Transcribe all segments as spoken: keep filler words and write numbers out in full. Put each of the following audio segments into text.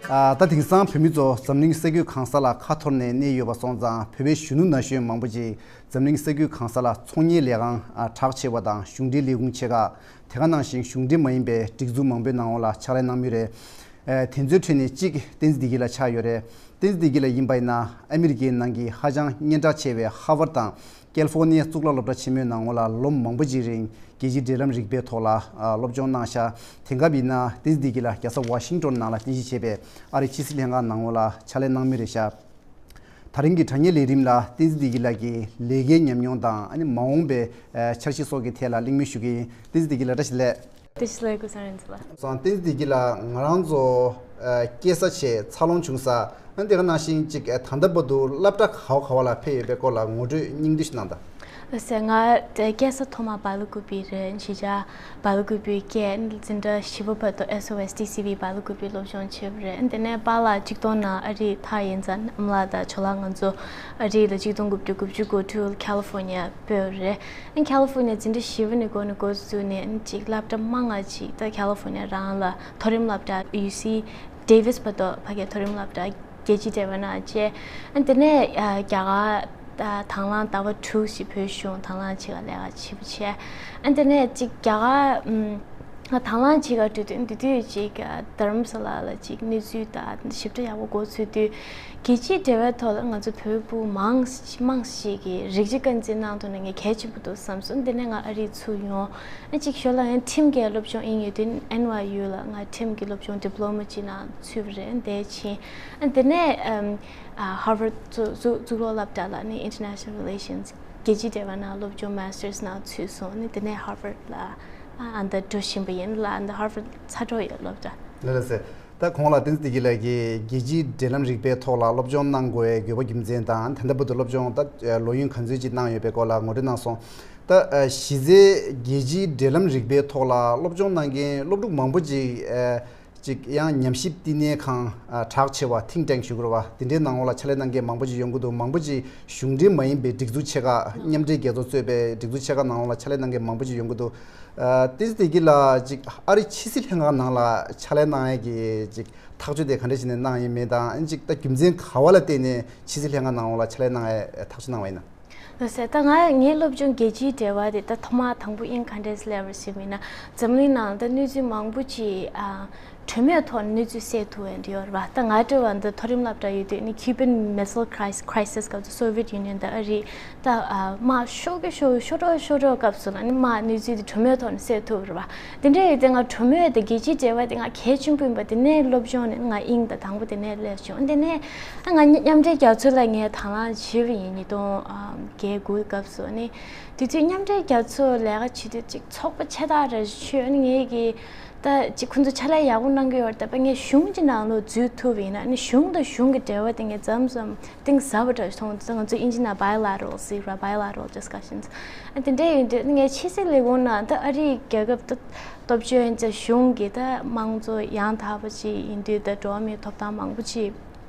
ཨ། ད་དེང་སང་བོད་མི་ཚོ་འཛམ་གླིང་ས་རྒྱུས་གང་ས་ལ་ཁ་འཐོར་ནས་གནས་ཡོད་པ་སོང་ཙང་། བོད་པའི་གཞོན་ནུ་ན་གཞོན་མང་པོ་ཅིག་འཛམ་གླིང་ས་རྒྱུས་གང་ས་ལ་ཚོང་གཉེར་ལས་ཁང་གྲགས་ཆེ་བ་དང་གཞུང་འབྲེལ་ལས་ཁུངས་ཆེ་ཁག། དེ་ག་ནང་བཞིན་གཞུང་འབྲེལ་མ་ཡིན་པའི་སྒྲིག་འཛུགས་མང་པོའི་ནང་འོག་ལ་ཕྱག་ལས་གནང་མུས་རེད། ཨ། དེ་ཚོའི་ཁྲོད་ནས་གཅིག་བསྟན་འཛིན་བདེ་སྐྱིད་ལགས་ཆགས་ཡོད་རེད། བསྟན་འཛིན་བདེ་སྐྱིད་ལགས་ཡིན་པ་ཡིན་ན་ཨ་མི་རི་ཀའི་ནང་གི་ཧ་ཅང་སྙན་གྲགས་ཆེ་བའི་ཧར་ཝར་དང་ཀེ་ལི་ཧྥོར་ནི་ཡ་གཙུག་ལག་སློབ་གྲྭ་ཆེན་མོའི་ནང་འོག་ལ་ལོ་མང་པོ་ཅིག་རིང་རྒྱལ་སྤྱིའི་འབྲེལ་ལམ་རིག་པའི་ཐོག་ལ་ཨ་སློབ་སྦྱོང་གནང་ཤག་དེང་སྐབས་ཡིན་ན་བསྟན་འཛིན་བདེ་སྐྱིད་ལགས་རྒྱལ་ས་ཝ་ཤིང་ཏོན་ནང་ལ་རྟེན་གཞི་བྱས་པའི་ཨ་རིའི་ཕྱི་སྲིད་ལྷན་ཁང་ནང་འོག་ལ་ཕྱག་ལས་གནང་མུས་རེད་ཤག་དེ་རིང་གི་དྲ་བརྙན་ལས་རིམ་ལ་བསྟན་འཛིན་བདེ་སྐྱིད་ལགས་ཀྱི་ལས་ཀའི་ཉམས་མྱོང་དང་། ཨ་ནི་མ་འོངས་པའི་ཨ་འཆར་གཞི་སོགས་ཀྱི་ཐད་ལ་གླེང་མོལ་ཞུ་གི་ཡིན། བསྟན་འཛིན་བདེ་སྐྱིད་ལགས་བཀྲ་ཤིས་བདེ་ལེགས། བཀྲ་ཤིས་བདེ་ལེགས། སྐུ་གཟུགས་བཟང་པོ། སོང་། བསྟན་འཛིན་བདེ་སྐྱིད་ལགས། ང་རང་ཚོ་ཨ་སྐྱེས་ས་བྱས་འཚར་ལོངས་བྱུང་ས། ཨ་ནི་དེ་ག་ནང་བཞིན་ཅིག་ཨ་ད་ལྟ་བར་དུ་སློབ་གྲྭ་ག་བ་ག་བ་ལ་ཕེབས་ཡོད་པའི་སྐོར་ལ་ངོ་སྤྲོད་སྙིང་བསྡུས་ཤིག་གནང་དང་། ལགས་སེ། ང་སྐྱེས་ས་ཐོག་མ་སྦེལ་ཀུ་པེ་རེད། གཞིས་ཆགས་སྦེལ་ཀུ་པེ་སྐྱེས། འཛིན་གྲྭ་བཞི་པ་བར་དུ་ཨེས་ཨོ་ཨེས་ཊི་སི་ཝི་སྦེལ་ཀུ་པེ་སློབ་སྦྱོང་བྱས་པ་རེད། དེ་ནས་པཱ་ལགས་ཆིག་སྟོང་ནང་ཨ་རིར་ཐར་ཡིན་ཙང་། ཨ་མ་ལགས་དང་ཇོ་ལགས་ང་ཚོ་ཨ་རི་ལ་ཆིག་སྟོང་དགུ་བརྒྱ་དགུ་བཅུ་གོ་དྲུག་ལ་ཁ་ལི་ཧྥོར་ནི་ཡ་སྤོས་པ་རེད། ཨ་ཁ་ལི་ཧྥོར་ནི་ཡ་འཛིན་གྲྭ་བཞི་པ་ནས་འགོ་ནས་འགོ་བཙུགས་ནས། ཨ་ཅིག་སློབ་གྲྭ་མང་ང་ཅིག་ད་ཁ་ལི་ཧྥོར་ནི་ཡ་རང་ལ་མཐོ་རིམ་སློབ་གྲྭ་ཡུ་སི་ཌེ་ཝིས་བར་དུ་ཕ་གིའི་མཐོ་རིམ་སློབ་གྲྭ་རྒྱལ་སྤྱིའི་འབྲེལ་བ་ནང་བྱས། ཨ་དེ་ནས་ཨ་རྒྱ་གར་ད་དང་བླངས་ཟླ་བ་དྲུག་ཅིག་བོད་གཞུང་དང་བླངས་བྱེད་ཀ་ལས་ཀ་བྱེད་པ་བྱས། ཨ་དེ་ནས་ཅིག་རྒྱ་གར་ཨམ་ང་དང་བླངས་བྱེད་ཀ་འགྲོ་དུས་དེ་དུས་ཅིག་ཨ་རྡ་རམ་ས་ལ་ལ་ཅིག་གནས་ཚུལ་དང་ཞིབ་ཕྲ་ཡག་པོ་མགོ་ཚོས་དུས། རྒྱལ་སྤྱིའི་འབྲེལ་བའི་ཐོག་ལ་ང་ཚོ་བོད་ཕྲུག་མང་མང་ཞིག་གིས་རིགས་གཅིག་རྐང་འཛིན་གནང་ཐུབ་ན་ངས་གལ་ཆེན་པོ་འདུག་བསམ་སོང་། དེ་ནས་ང་ཨ་རིར་ཚུར་ཡོང་། ཨ་ཅིག་ཞོར་ལ་ཡང་ཁྲིམས་ཀྱི་སློབ་སྦྱོང་ཨིན་ཡོད་དུས་ཨེན་ཝའི་ཡུ་ལ་ང་ཁྲིམས་ཀྱི་སློབ་སྦྱོང་ཌི་པི་ལོ་མ་ཅིག་ནང་ཚུད་པ་རེད། དེ་ཕྱིན། ཨ་དེ་ནས་ཨམ་ཨ་ཧར་ཝར་གཙུག་གཙུག་གཙུག་ལག་སློབ་གྲྭ་ལ་ནི་ཨིན་ཊར་ནེ་ཤ་ནལ་རི་ལེ་ཤན་སི་རྒྱལ་སྤྱིའི་འབྲེལ་བ་ནང་སློབ་སྦྱོང་མ་སི་ཊར་སི་ནང་ཚུད་སོང་། ཨ་ནི་དེ་ནས་ཧར་ཝར་ལ་ཨ་ཨ་འདི་འགྲོ་བཞིན་པ་ཡིན་ལ། ཨ་འདི་ཧར་ཝར་ཚ་དྲོ་ཡོད་སློབ་གྲྭ། ལགས་ལགས་སེ། ད་གོང་ལ་བསྟན་འཛིན་བདེ་སྐྱིད་ལགས་ཀྱིས་རྒྱལ་སྤྱིའི་འབྲེལ་ལམ་རིག་པའི་ཐོག་ལ་སློབ་སྦྱོང་གནང་དགོས་པའི་དགོས་པ་རྒྱུ་མཚན་དང་། ད་ལྟ་བར་དུ་སློབ་སྦྱོང་ད་ལོ་ཡུན་ག་ཚོད་ཅིག་གནང་ཡོད་པའི་སྐོར་ལ་ངོ་སྤྲོད་གནང་སོང་། ད་གཞི་རྩའི་རྒྱལ་སྤྱིའི་འབྲེལ་ལམ་རིག་པའི་ཐོག་ལ་སློབ་སྦྱོང་གནང་མཁན་སློབ་ཕྲུག་མང་པོ་ཅིག་ཅིག་ཡང་ཉམས་ཞིབ་བསྟི་གནས་ཁང་གྲགས་ཆེ་བ་ཐིང་ཊེང་ཞུ་དགོས་རེད་བ། དེ་འདྲའི་ནང་འོག་ལ་ཕྱག་ལས་གནང་མཁན་མང་པོ་ཅིག་ཡོང་གི་འདུག་མང་པོ་ཅིག་གཞུང་འབྲེལ་མ་ཡིན་པའི་སྒྲིག་འཛུགས་ཆེ་ཁག་མཉམ་འབྲེལ་རྒྱལ་ཚོགས་གཙོས་པའི་སྒྲིག་འཛུགས་ཆེ་ཁག་ནང་འོག་ལ་ཕྱག་ལས་གནང་མཁན་མང་པོ་ཅིག་ཡོང་གི་འདུག་ཨ་བསྟན་འཛིན་བདེ་སྐྱིད་ལགས་ཅིག་ཨ་རི་ཕྱི་སྲིད་ལྷན་ཁང་ནང་ལ་ཕྱག་ལས་གནང་ཡས་ཀྱི་ཅིག་ཐག་གཅོད་དེ་ག་འདྲ་བྱས་ནས་གནང་ཡིན་མིན་དང་། ཨ་ཅིག་ད་རྒྱུ་མཚན་ག་བ་ལ་བརྟེན་ནས་ཕྱི་སྲིད་ལྷན་ཁང་ནང་འོག་ལ་ཕྱག་ལས་གནང་ཡས་ཐག་གཅོད་གནང་བ་ཡིན་ན། ལགས་སེ། ད་ང་ངའི་སློབ་སྦྱོང་རྒྱལ་སྤྱིའི་འབྲེལ་བ་དེ་ད་ཐོག་མ་དང་པོ་ཨིན་ག་འདྲས་སླེབས་པ་ཞིག་མིན་ན། འཛམ་གླིང་ནང་ད་གནས་ཚུལ་མང་པོ་ཅིག་ཨ་གྲོས་མོལ་ཐོག་ནས་གནས་ཚུལ་སེལ་ཐུབ་ཡས་འདི་ཡོད་རེད་བ། ད་ང་འདྲ་བ་འདི་མཐོ་རིམ་སློབ་གྲྭ་ཡོད་དུས་ནི་Cuban Missile Cris- Crisis སྐབས་སུ་Soviet Union དང་ཨ་རི་ད་ཨ་དམག་ཤོར་གི་ཤོར་ཤོར་འགྲོ་ཤོར་འགྲོ་སྐབས་སུ་ལ་ནི་དམག་གནས་ཚུལ་དེ་གྲོས་མོལ་ཐོག་ནས་སེལ་ཐུབ་རེད་བ། དེ་འདྲ་ཡོད་དུས་ང་གྲོས་མོལ་དེ་རྒྱལ་སྤྱིའི་འབྲེལ་བ་དེ་ང་གལ་ཆེན་པོ་ཡིན་པ་དེ་ནས་སློབ་སྦྱོང་ནས་ང་དབྱིངས་དང་དང་པོ་དེ་ནས་སླེབས་བྱུང་། དེ་ནས་ཨ་ང་མཉམ་འབྲེལ་རྒྱལ་ཚོགས་ལ་ངས་དང་བླངས་བྱས་པ་ཡིན། ཉིས་སྟོང་བརྒྱད་དགུ་སྐབས་སུ་ནི། དུས་ཚོད་མཉམ་འབྲེལ་རྒྱལ་ཚོགས་ལས་ཀ་བྱེད་དུས་ཅིག་ཚོགས་པ་ཆེ་ཐག་རེ་ཆོད་ནི་ངེད་ཀྱིས་ད་ཅིག་ཁོང་ཚོ་ཕྱག་ལས་ཡག་པོ་གནང་གི་ཡོད་རེད། ད་ངས་གཞུང་གི་ནང་ལོགས་འཛུལ་ཐུབ་པ་ཡིན་ན་ནི་གཞུང་དང་གཞུང་གི་འབྲེལ་བ་དེ་ངས་མཚམས་མཚམས་གཏིང་ཟབ་པ་འདྲ་མཐོང་། ད་ང་ཚོ་ཨིན་ཇི་ནང་bilateral ཟེར་བ། Bilateral discussions ཨ་དེ་འདྲ་ཡིན་དུས་ངས་ཕྱི་སྲིད་ལས་ཁུངས་ནང་ད་ཨ་རིའི་རྒྱལ་ཁབ་ད་སྟོབས་ཆེན་ཅིག་གཞུང་གི་ད་དམངས་གཙོ་ཡང་དག་པ་ཅིག་ཡིན་དུས། ད་འགྲོ་བ་མིའི་ཐོབ་ཐང་མང་པོ་ཅིག་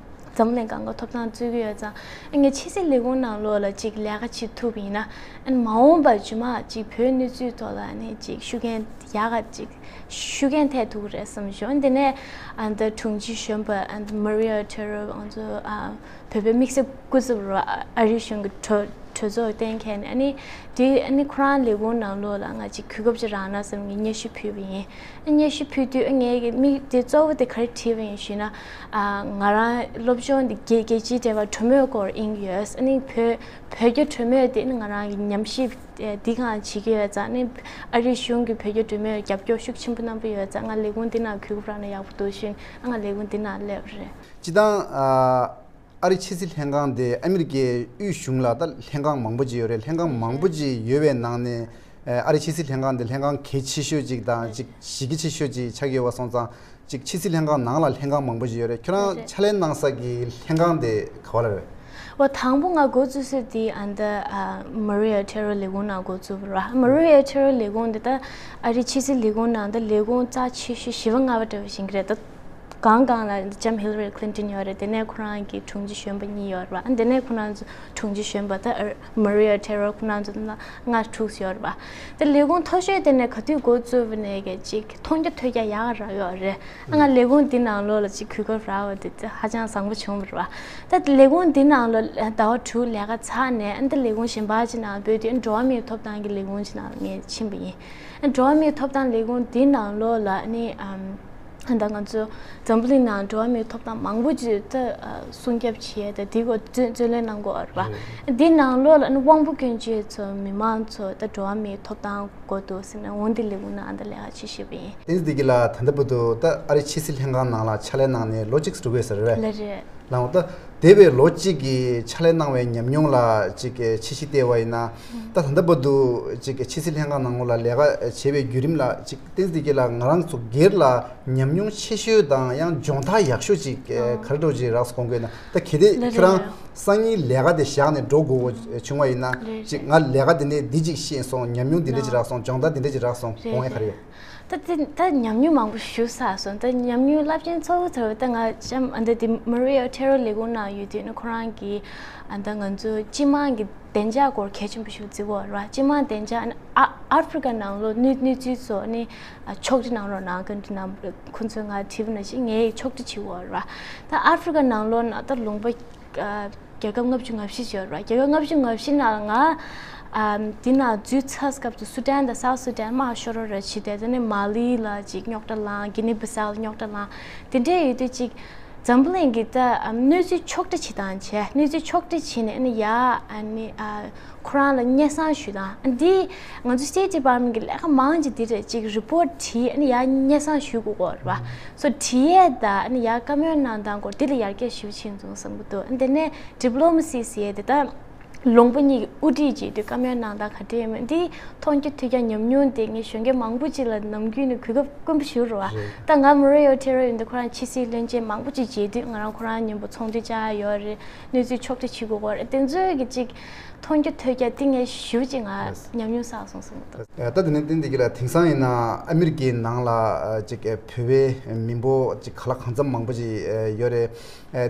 འཛམ་གླིང་སྒང་ག་ཐོབ་ཐང་རྩོད་ཀྱི་ཡོད་ཙང་། ཨ་ངས་ཕྱི་སྲིད་ལས་ཁུངས་ནང་ལོགས་ལ་ཅིག་ལས་ཀ་བྱེད་ཐུབ་པ་ཡིན་ན། ཨ་མ་འོངས་པར་རྗེས་མ་ཅིག་བོད་གནས་ཚུལ་ཐོག་ལ་ནི་ཅིག་ཤུགས་རྐྱེན་ཡག་ག་ཅིག་ཤུགས་རྐྱེན་ཐེབས་ཐུབ་ཀྱི་རེད་བསམ་བྱུང་། ཨ་དེ་ནས་ཨ་ད་དྲུང་ཆེ་གཞོན་པ་ཨ་ད་Maria Otero ང་ཚོ་ཨ་བོད་པའི་དམིགས་བསལ་སྐུ་ཚབ་རུ་ཨ་རི་གཞུང་གི་གྲོས་གྲོས་ཚོགས་གཏན་འཁེལ་ནས། ཨ་ནི་དེ་ཨ་ནི་ཁོ་རང་ལས་ཁུངས་ནང་ལོགས་ལ་ང་ཅིག་གོ་སྐབས་ཅིག་རག་ན་བསམ་ངས་སྙན་ཞུ་ཕུལ་བ་ཡིན། སྙན་ཞུ་ཕུལ་དུས་ངས་ཀྱི་དམིགས་དེ་གཙོ་བོ་དེ་ག་རེ་བྲིས་པ་ཡིན་ཞུས་ན། ཨ་ང་རང་སློབ་སྦྱོང་འདི་རྒྱལ་རྒྱལ་སྤྱིའི་འབྲེལ་བ་གྲོས་མོལ་སྐོར་ཨིན་ཡོད། ཨ་ནི་བོད་བོད་རྒྱ་གྲོས་མོལ་དེ་ནི་ང་རང་གི་ཉམས་ཞིབ་ཨེ་འདི་གང་བྱེད་ཀྱི་ཡོད་ཙང་། ཨ་ནི་ཨ་རི་གཞུང་གིས་བོད་རྒྱ་གྲོས་མོལ་རྒྱབ་སྐྱོར་ཤུགས་ཆེན་པོ་གནང་གི་ཡོད་ཙང་། ང་ལས་ཁུངས་འདི་ནང་གོ་སྐབས་རག་ན་ཡག་པོ་འདུག་ཞུས་ནས་ང་ལས་ཁུངས་འདི་ནང་སླེབས་པ་རེད། སྤྱིར་བཏང་ཨ། ཨ་རི་ཕྱི་སྲིད་ལྷན་ཁང་དེ་ཨ་མི་རི་ཀའི་དབུས་གཞུང་ལ་ད་ལྷན་ཁང་མང་པོ་ཅིག་ཡོད་རེད། ལྷན་ཁང་མང་པོ་ཅིག་ཡོད་པའི་ནང་ནས་ཨ་རི་ཕྱི་སྲིད་ལྷན་ཁང་དེ་ལྷན་ཁང་གལ་ཆེ་ཤོས་ཅིག་དང་ཅིག་གཞི་རྒྱ་ཆེ་ཤོས་ཅིག་ཆགས་ཀྱི་ཡོད་པ་སོང་ཙང་། ཅིག་ཕྱི་སྲིད་ལྷན་ཁང་ནང་ལ་ལྷན་ཁང་མང་པོ་ཅིག་ཡོད་རེད། ཁྱོད་རང་རེད། ཕྱག་ལས་གནང་ས་གི་ལྷན་ཁང་དེ་ག་བ་ལ་རེད། འོ་དང་པོ་ང་འགོ་བཙུགས་ས་དེ་ཨ་ད་ཨ་Maria Otero ལས་ཁུངས་ནང་འགོ་བཙུགས་པ་རེད། Maria Otero ལས་ཁུངས་དེ་ད་ཨ་རི་ཕྱི་སྲིད་ལས་ཁུངས་ནང་ད་ལས་ཁུངས་རྩ་ཆེ་ཤོས་བཞི་པ་ལྔ་པ་འདྲ་བ་ཞིག་རེད་ད། སྒང་སྒང་ལ་ལྕམ་Hillary Clinton་ཡོད་རེད། དེ་ནས་ཁོ་རང་གི་དྲུང་ཆེ་གཞོན་པ་གཉིས་ཡོད་རེད་པ། དེ་ནས་ཁོ་རང་ཚོ་དྲུང་ཆེ་གཞོན་པ་ད་Maria Terrell་ཁོ་རང་ཚོ་ལྔ་དྲུག་ཡོད་རེད་པ། དེ་ལས་ཁུངས་མཐོ་ཤོས་དེ་ནས་ག་དུས་འགོ་བཙུགས་པ་ནས་གི་ཅིག་མཐོང་རྒྱ་ཐོས་རྒྱ་ཡག་རག་ཡོད་རེད། ང་ལས་ཁུངས་འདི་ནང་ལོགས་ལ་ཅིག་གོ་སྐབས་རག་པ་དེ་ཧ་ཅང་བཟང་པོ་བྱུང་བ་རེད་པ། ད་ལས་ཁུངས་འདི་ནང་ལོགས་ཟླ་བ་དྲུག་ལས་ཀ་ཚར་ནས་ཨ་ནི་ད་ལས་ཁུངས་གཞན་པ་ཅིག་ནང་འབོད་དུས་འགྲོ་བ་མིའི་ཐོབ་ཐང་གི་ལས་ཁུངས་ཅིག་ནང་ངས་ཕྱིན་པ་ཡིན། འགྲོ་བ་མིའི་ཐོབ་ཐང་ལས་ཁུངས་འདི་ནང་ལོགས་ལ་ནི་ཨམ་ད་ང་ཚོ་འཛམ་བུ་གླིང་ནང་འགྲོ་བ་མིའི་ཐོབ་ཐང་མང་པོ་ཅིག་ད་ཨ་སྲུང་སྐྱོབ་བྱས་ད་འདི་སྐོར་རྩོད་རྩོད་ལེན་གནང་དགོས་པ་རེད་པ། འདི་ནང་ལོགས་ལ་ནི་དབང་པོ་སྐྱོན་ཅན་ཚོ་མི་མང་ཚོ་ད་འགྲོ་བ་མིའི་ཐོབ་ཐང་དགོས་འདུག་ཟེར་ནས་འོ་འདི་ལས་ཁུངས་ནང་ད་ལས་ཀ་བྱེད་བཞིན་པ་ཡིན། ཏིན་ཙི་དེ་གི་ལ་ད་ལྟ་བར་དུ་ད་ཨ་རི་ཕྱི་སྲིད་ལྷན་ཁང་ནང་ལ་ཕྱག་ལས་གནང་ནས་ལོ་གཅིག་འགྲོ་གི་ཡོད་ས་རེད་པས། ལགས་རེད། ལའང་ད་འདས་པའི་ལོ་གཅིག་གི་ཕྱག་ལས་གནང་བའི་ཉམས་མྱོང་ལ་ཅིག་ཕྱི་བཤིག་བལྟས་པ་ཡིན་ན། ད་ད་ལྟ་བར་དུ་ཅིག་ཕྱི་སྲིད་ལྷན་ཁང་ནང་ལ་ལས་ཀ་བྱེད་པའི་བརྒྱུད་རིམ་ལ་ཅིག་ཏིན་ཙི་དེ་གི་ལ་ང་རང་ཚོ་སྒེར་ལ་ཉམས་མྱོང་ཆེ་ཤོས་དང་ཡང་སྦྱོང་བརྡར་ཡག་ཤོས་ཅིག་ག་རེ་འདྲ་ཅིག་རག་སོང་དགོས་ན། ད་གལ་ཏེ་ལགས་ཁྱོད་རང་རེད། སང་ཉིན་ལས་ཀ་དེ་བཞག་ནས་འགྲོ་དགོས་བྱུང་བ་ཡིན་ན། ལགས་ཅིག་རེད། ང་ལས་ཀ་དེ་ནས་འདི་ཅིག་ཤེས་སོང་། ཉམས་མྱོང་འདི་འདྲ་ཅིག་རག་སོང་། སྦྱོང་བརྡར་འདི་འདྲ་ཅིག་རག་སོང་། རེད་དགོངས་ཡ་ག་རེ་ཡོད། ད་དེ་ད་ཉམས་མྱོང་མང་པོ་ཞིག་བསགས་སོང་། ད་ཉམས་མྱོང་རླབས་ཆེན་ཚ་བོ་ཚ་བོ་ད་ང་ལྕམ་ཨ་ད་དེ་Maria Terrell་ལས་ཁུངས་ནང་ཡོད་དུས་ནི་ཁོ་རང་གིས་ཨ་ད་ང་ཚོ་སྤྱི་དམངས་ཀྱི་བདེ་འཇགས་སྐོར་གལ་ཆེན་པོ་ཞིག་བརྩི་གི་ཡོད་རེད་པ། སྤྱི་དམངས་བདེ་འཇགས་ཨ་ཨ་ཨ་ཧྥི་རི་ཀ་ནང་ལོགས་གནས་གནས་ཚུལ་ཚོ་ནི་ཨ་ཕྱོགས་སྒྲིག་གནང་རོགས་གནང་གི་འདྲ་ནང་ཁོ་ཚོས་ང་དྲིས་པ་ནང་བཞིན་ངས་ཕྱོགས་སྒྲིག་བྱེད་ཀྱི་ཡོད་རེད་པ། ད་ཨ་ཧྥི་རི་ཀ་ནང་ལོགས་ནང་ད་ལུང་པ་ཨ་རྒྱལ་ཁབ་ལྔ་བཅུ་ང་བཞི་ཡོད་རེད་པ། རྒྱལ་ཁབ་ལྔ་བཅུ་ང་བཞི་ནང་ང་ཨ་འདི་ནང་འཛུལ་ཚར་སྐབས་སུ་སུ་ཌན་དང་སའུ་སུ་ཌན་དམར་ཤོར་རོགས་རེད་བྱས་ཏེ། དེ་ནས་མ་ལི་ལ་ཅིག་རྙོག་དྲ་ལངས། གྷི་ནི་བི་སའུ་ལ་རྙོག་དྲ་ལངས། དེ་འདྲས་ཡོད་དུས་ཅིག་འཛམ་བུ་གླིང་གི་ད་ཨ་གནས་ཚུལ་ཕྱོགས་སྒྲིག་བྱེད་སྟངས་བྱས། གནས་ཚུལ་ཕྱོགས་སྒྲིག་བྱས་ནས་ཨ་ནི་ཡ་ཨ་ནི་ཨ་ཁོ་རང་ལ་སྙན་སེང་ཞུ་སྟངས། ཨ་འདི་ང་ཚོ་State Department་གི་ལས་ཀ་མང་ཆེ་འདི་རེད། ཅིག་རི་པོར་ཊི་བྲིས་ཨ་ནི་ཡ་སྙན་སེང་ཞུ་དགོས་ཀྱི་ཡོད་རེད་པ། སོ་བྲིས་ཡས་ད་ཨ་ནི་ཡ་བཀའ་མོལ་གནང་སྟངས་སྐོར་འདི་ལ་ཡར་རྒྱས་ཞེ་པོ་ཕྱིན་སོང་བསམ་གྱི་འདུག། ཨ་དེ་ནས་Diplomacy་ཟེར་ཡས་དེ་ད་ལུང་པ་གཉིས་ཀྱི་དབུ་ཁྲིད་བྱས་དུས་བཀའ་མོལ་གནང་སྟངས་ག་འདྲས་ཡིན་མིན་འདི་མཐོང་རྒྱ་ཐོས་རྒྱ་ཉམས་མྱོང་དེ་ངས་གཞོན་སྐྱེས་མང་པོ་ཅིག་ལ་ནམ་རྒྱུན་ནས་གོ་སྐབས་དཀོན་པོ་ཞིག་རེད་པ། རེད། ད་ང་Maria Terrell་ཡིན་དུས་ཁོ་རང་ཕྱི་སྲིད་བློན་ཆེན་མང་པོ་ཅིག་མཇལ་དུས་ང་རང་ཁོ་རང་མཉམ་པོ་ཚོང་འབྲེལ་བཅར་ཡོད་རེད། གནས་ཚུལ་ཕྱོགས་སྒྲིག་བྱེད་དགོས་ཀྱི་ཡོད་རེད། དེ་ཚོའི་གི་ཅིག་མཐོང་རྒྱ་ཐོས་རྒྱ་དེ་ངས་ཞེ་པོ་ཅིག་ང་ལགས། ཉམས་མྱོང་བསགས་སོང་བསམ་གྱི་འདུག། ད་དེ་ནས་ཏིན་ཙི་དེ་གི་ལ་དེང་སང་ཡིན་ན་ཨ་མི་རི་ཀའི་ནང་ལ་ཅིག་བོད་པའི་མི་འབོར་ཅིག་ག་ལ་གང་འཚམ་མང་པོ་ཅིག་ཡོད་རེད།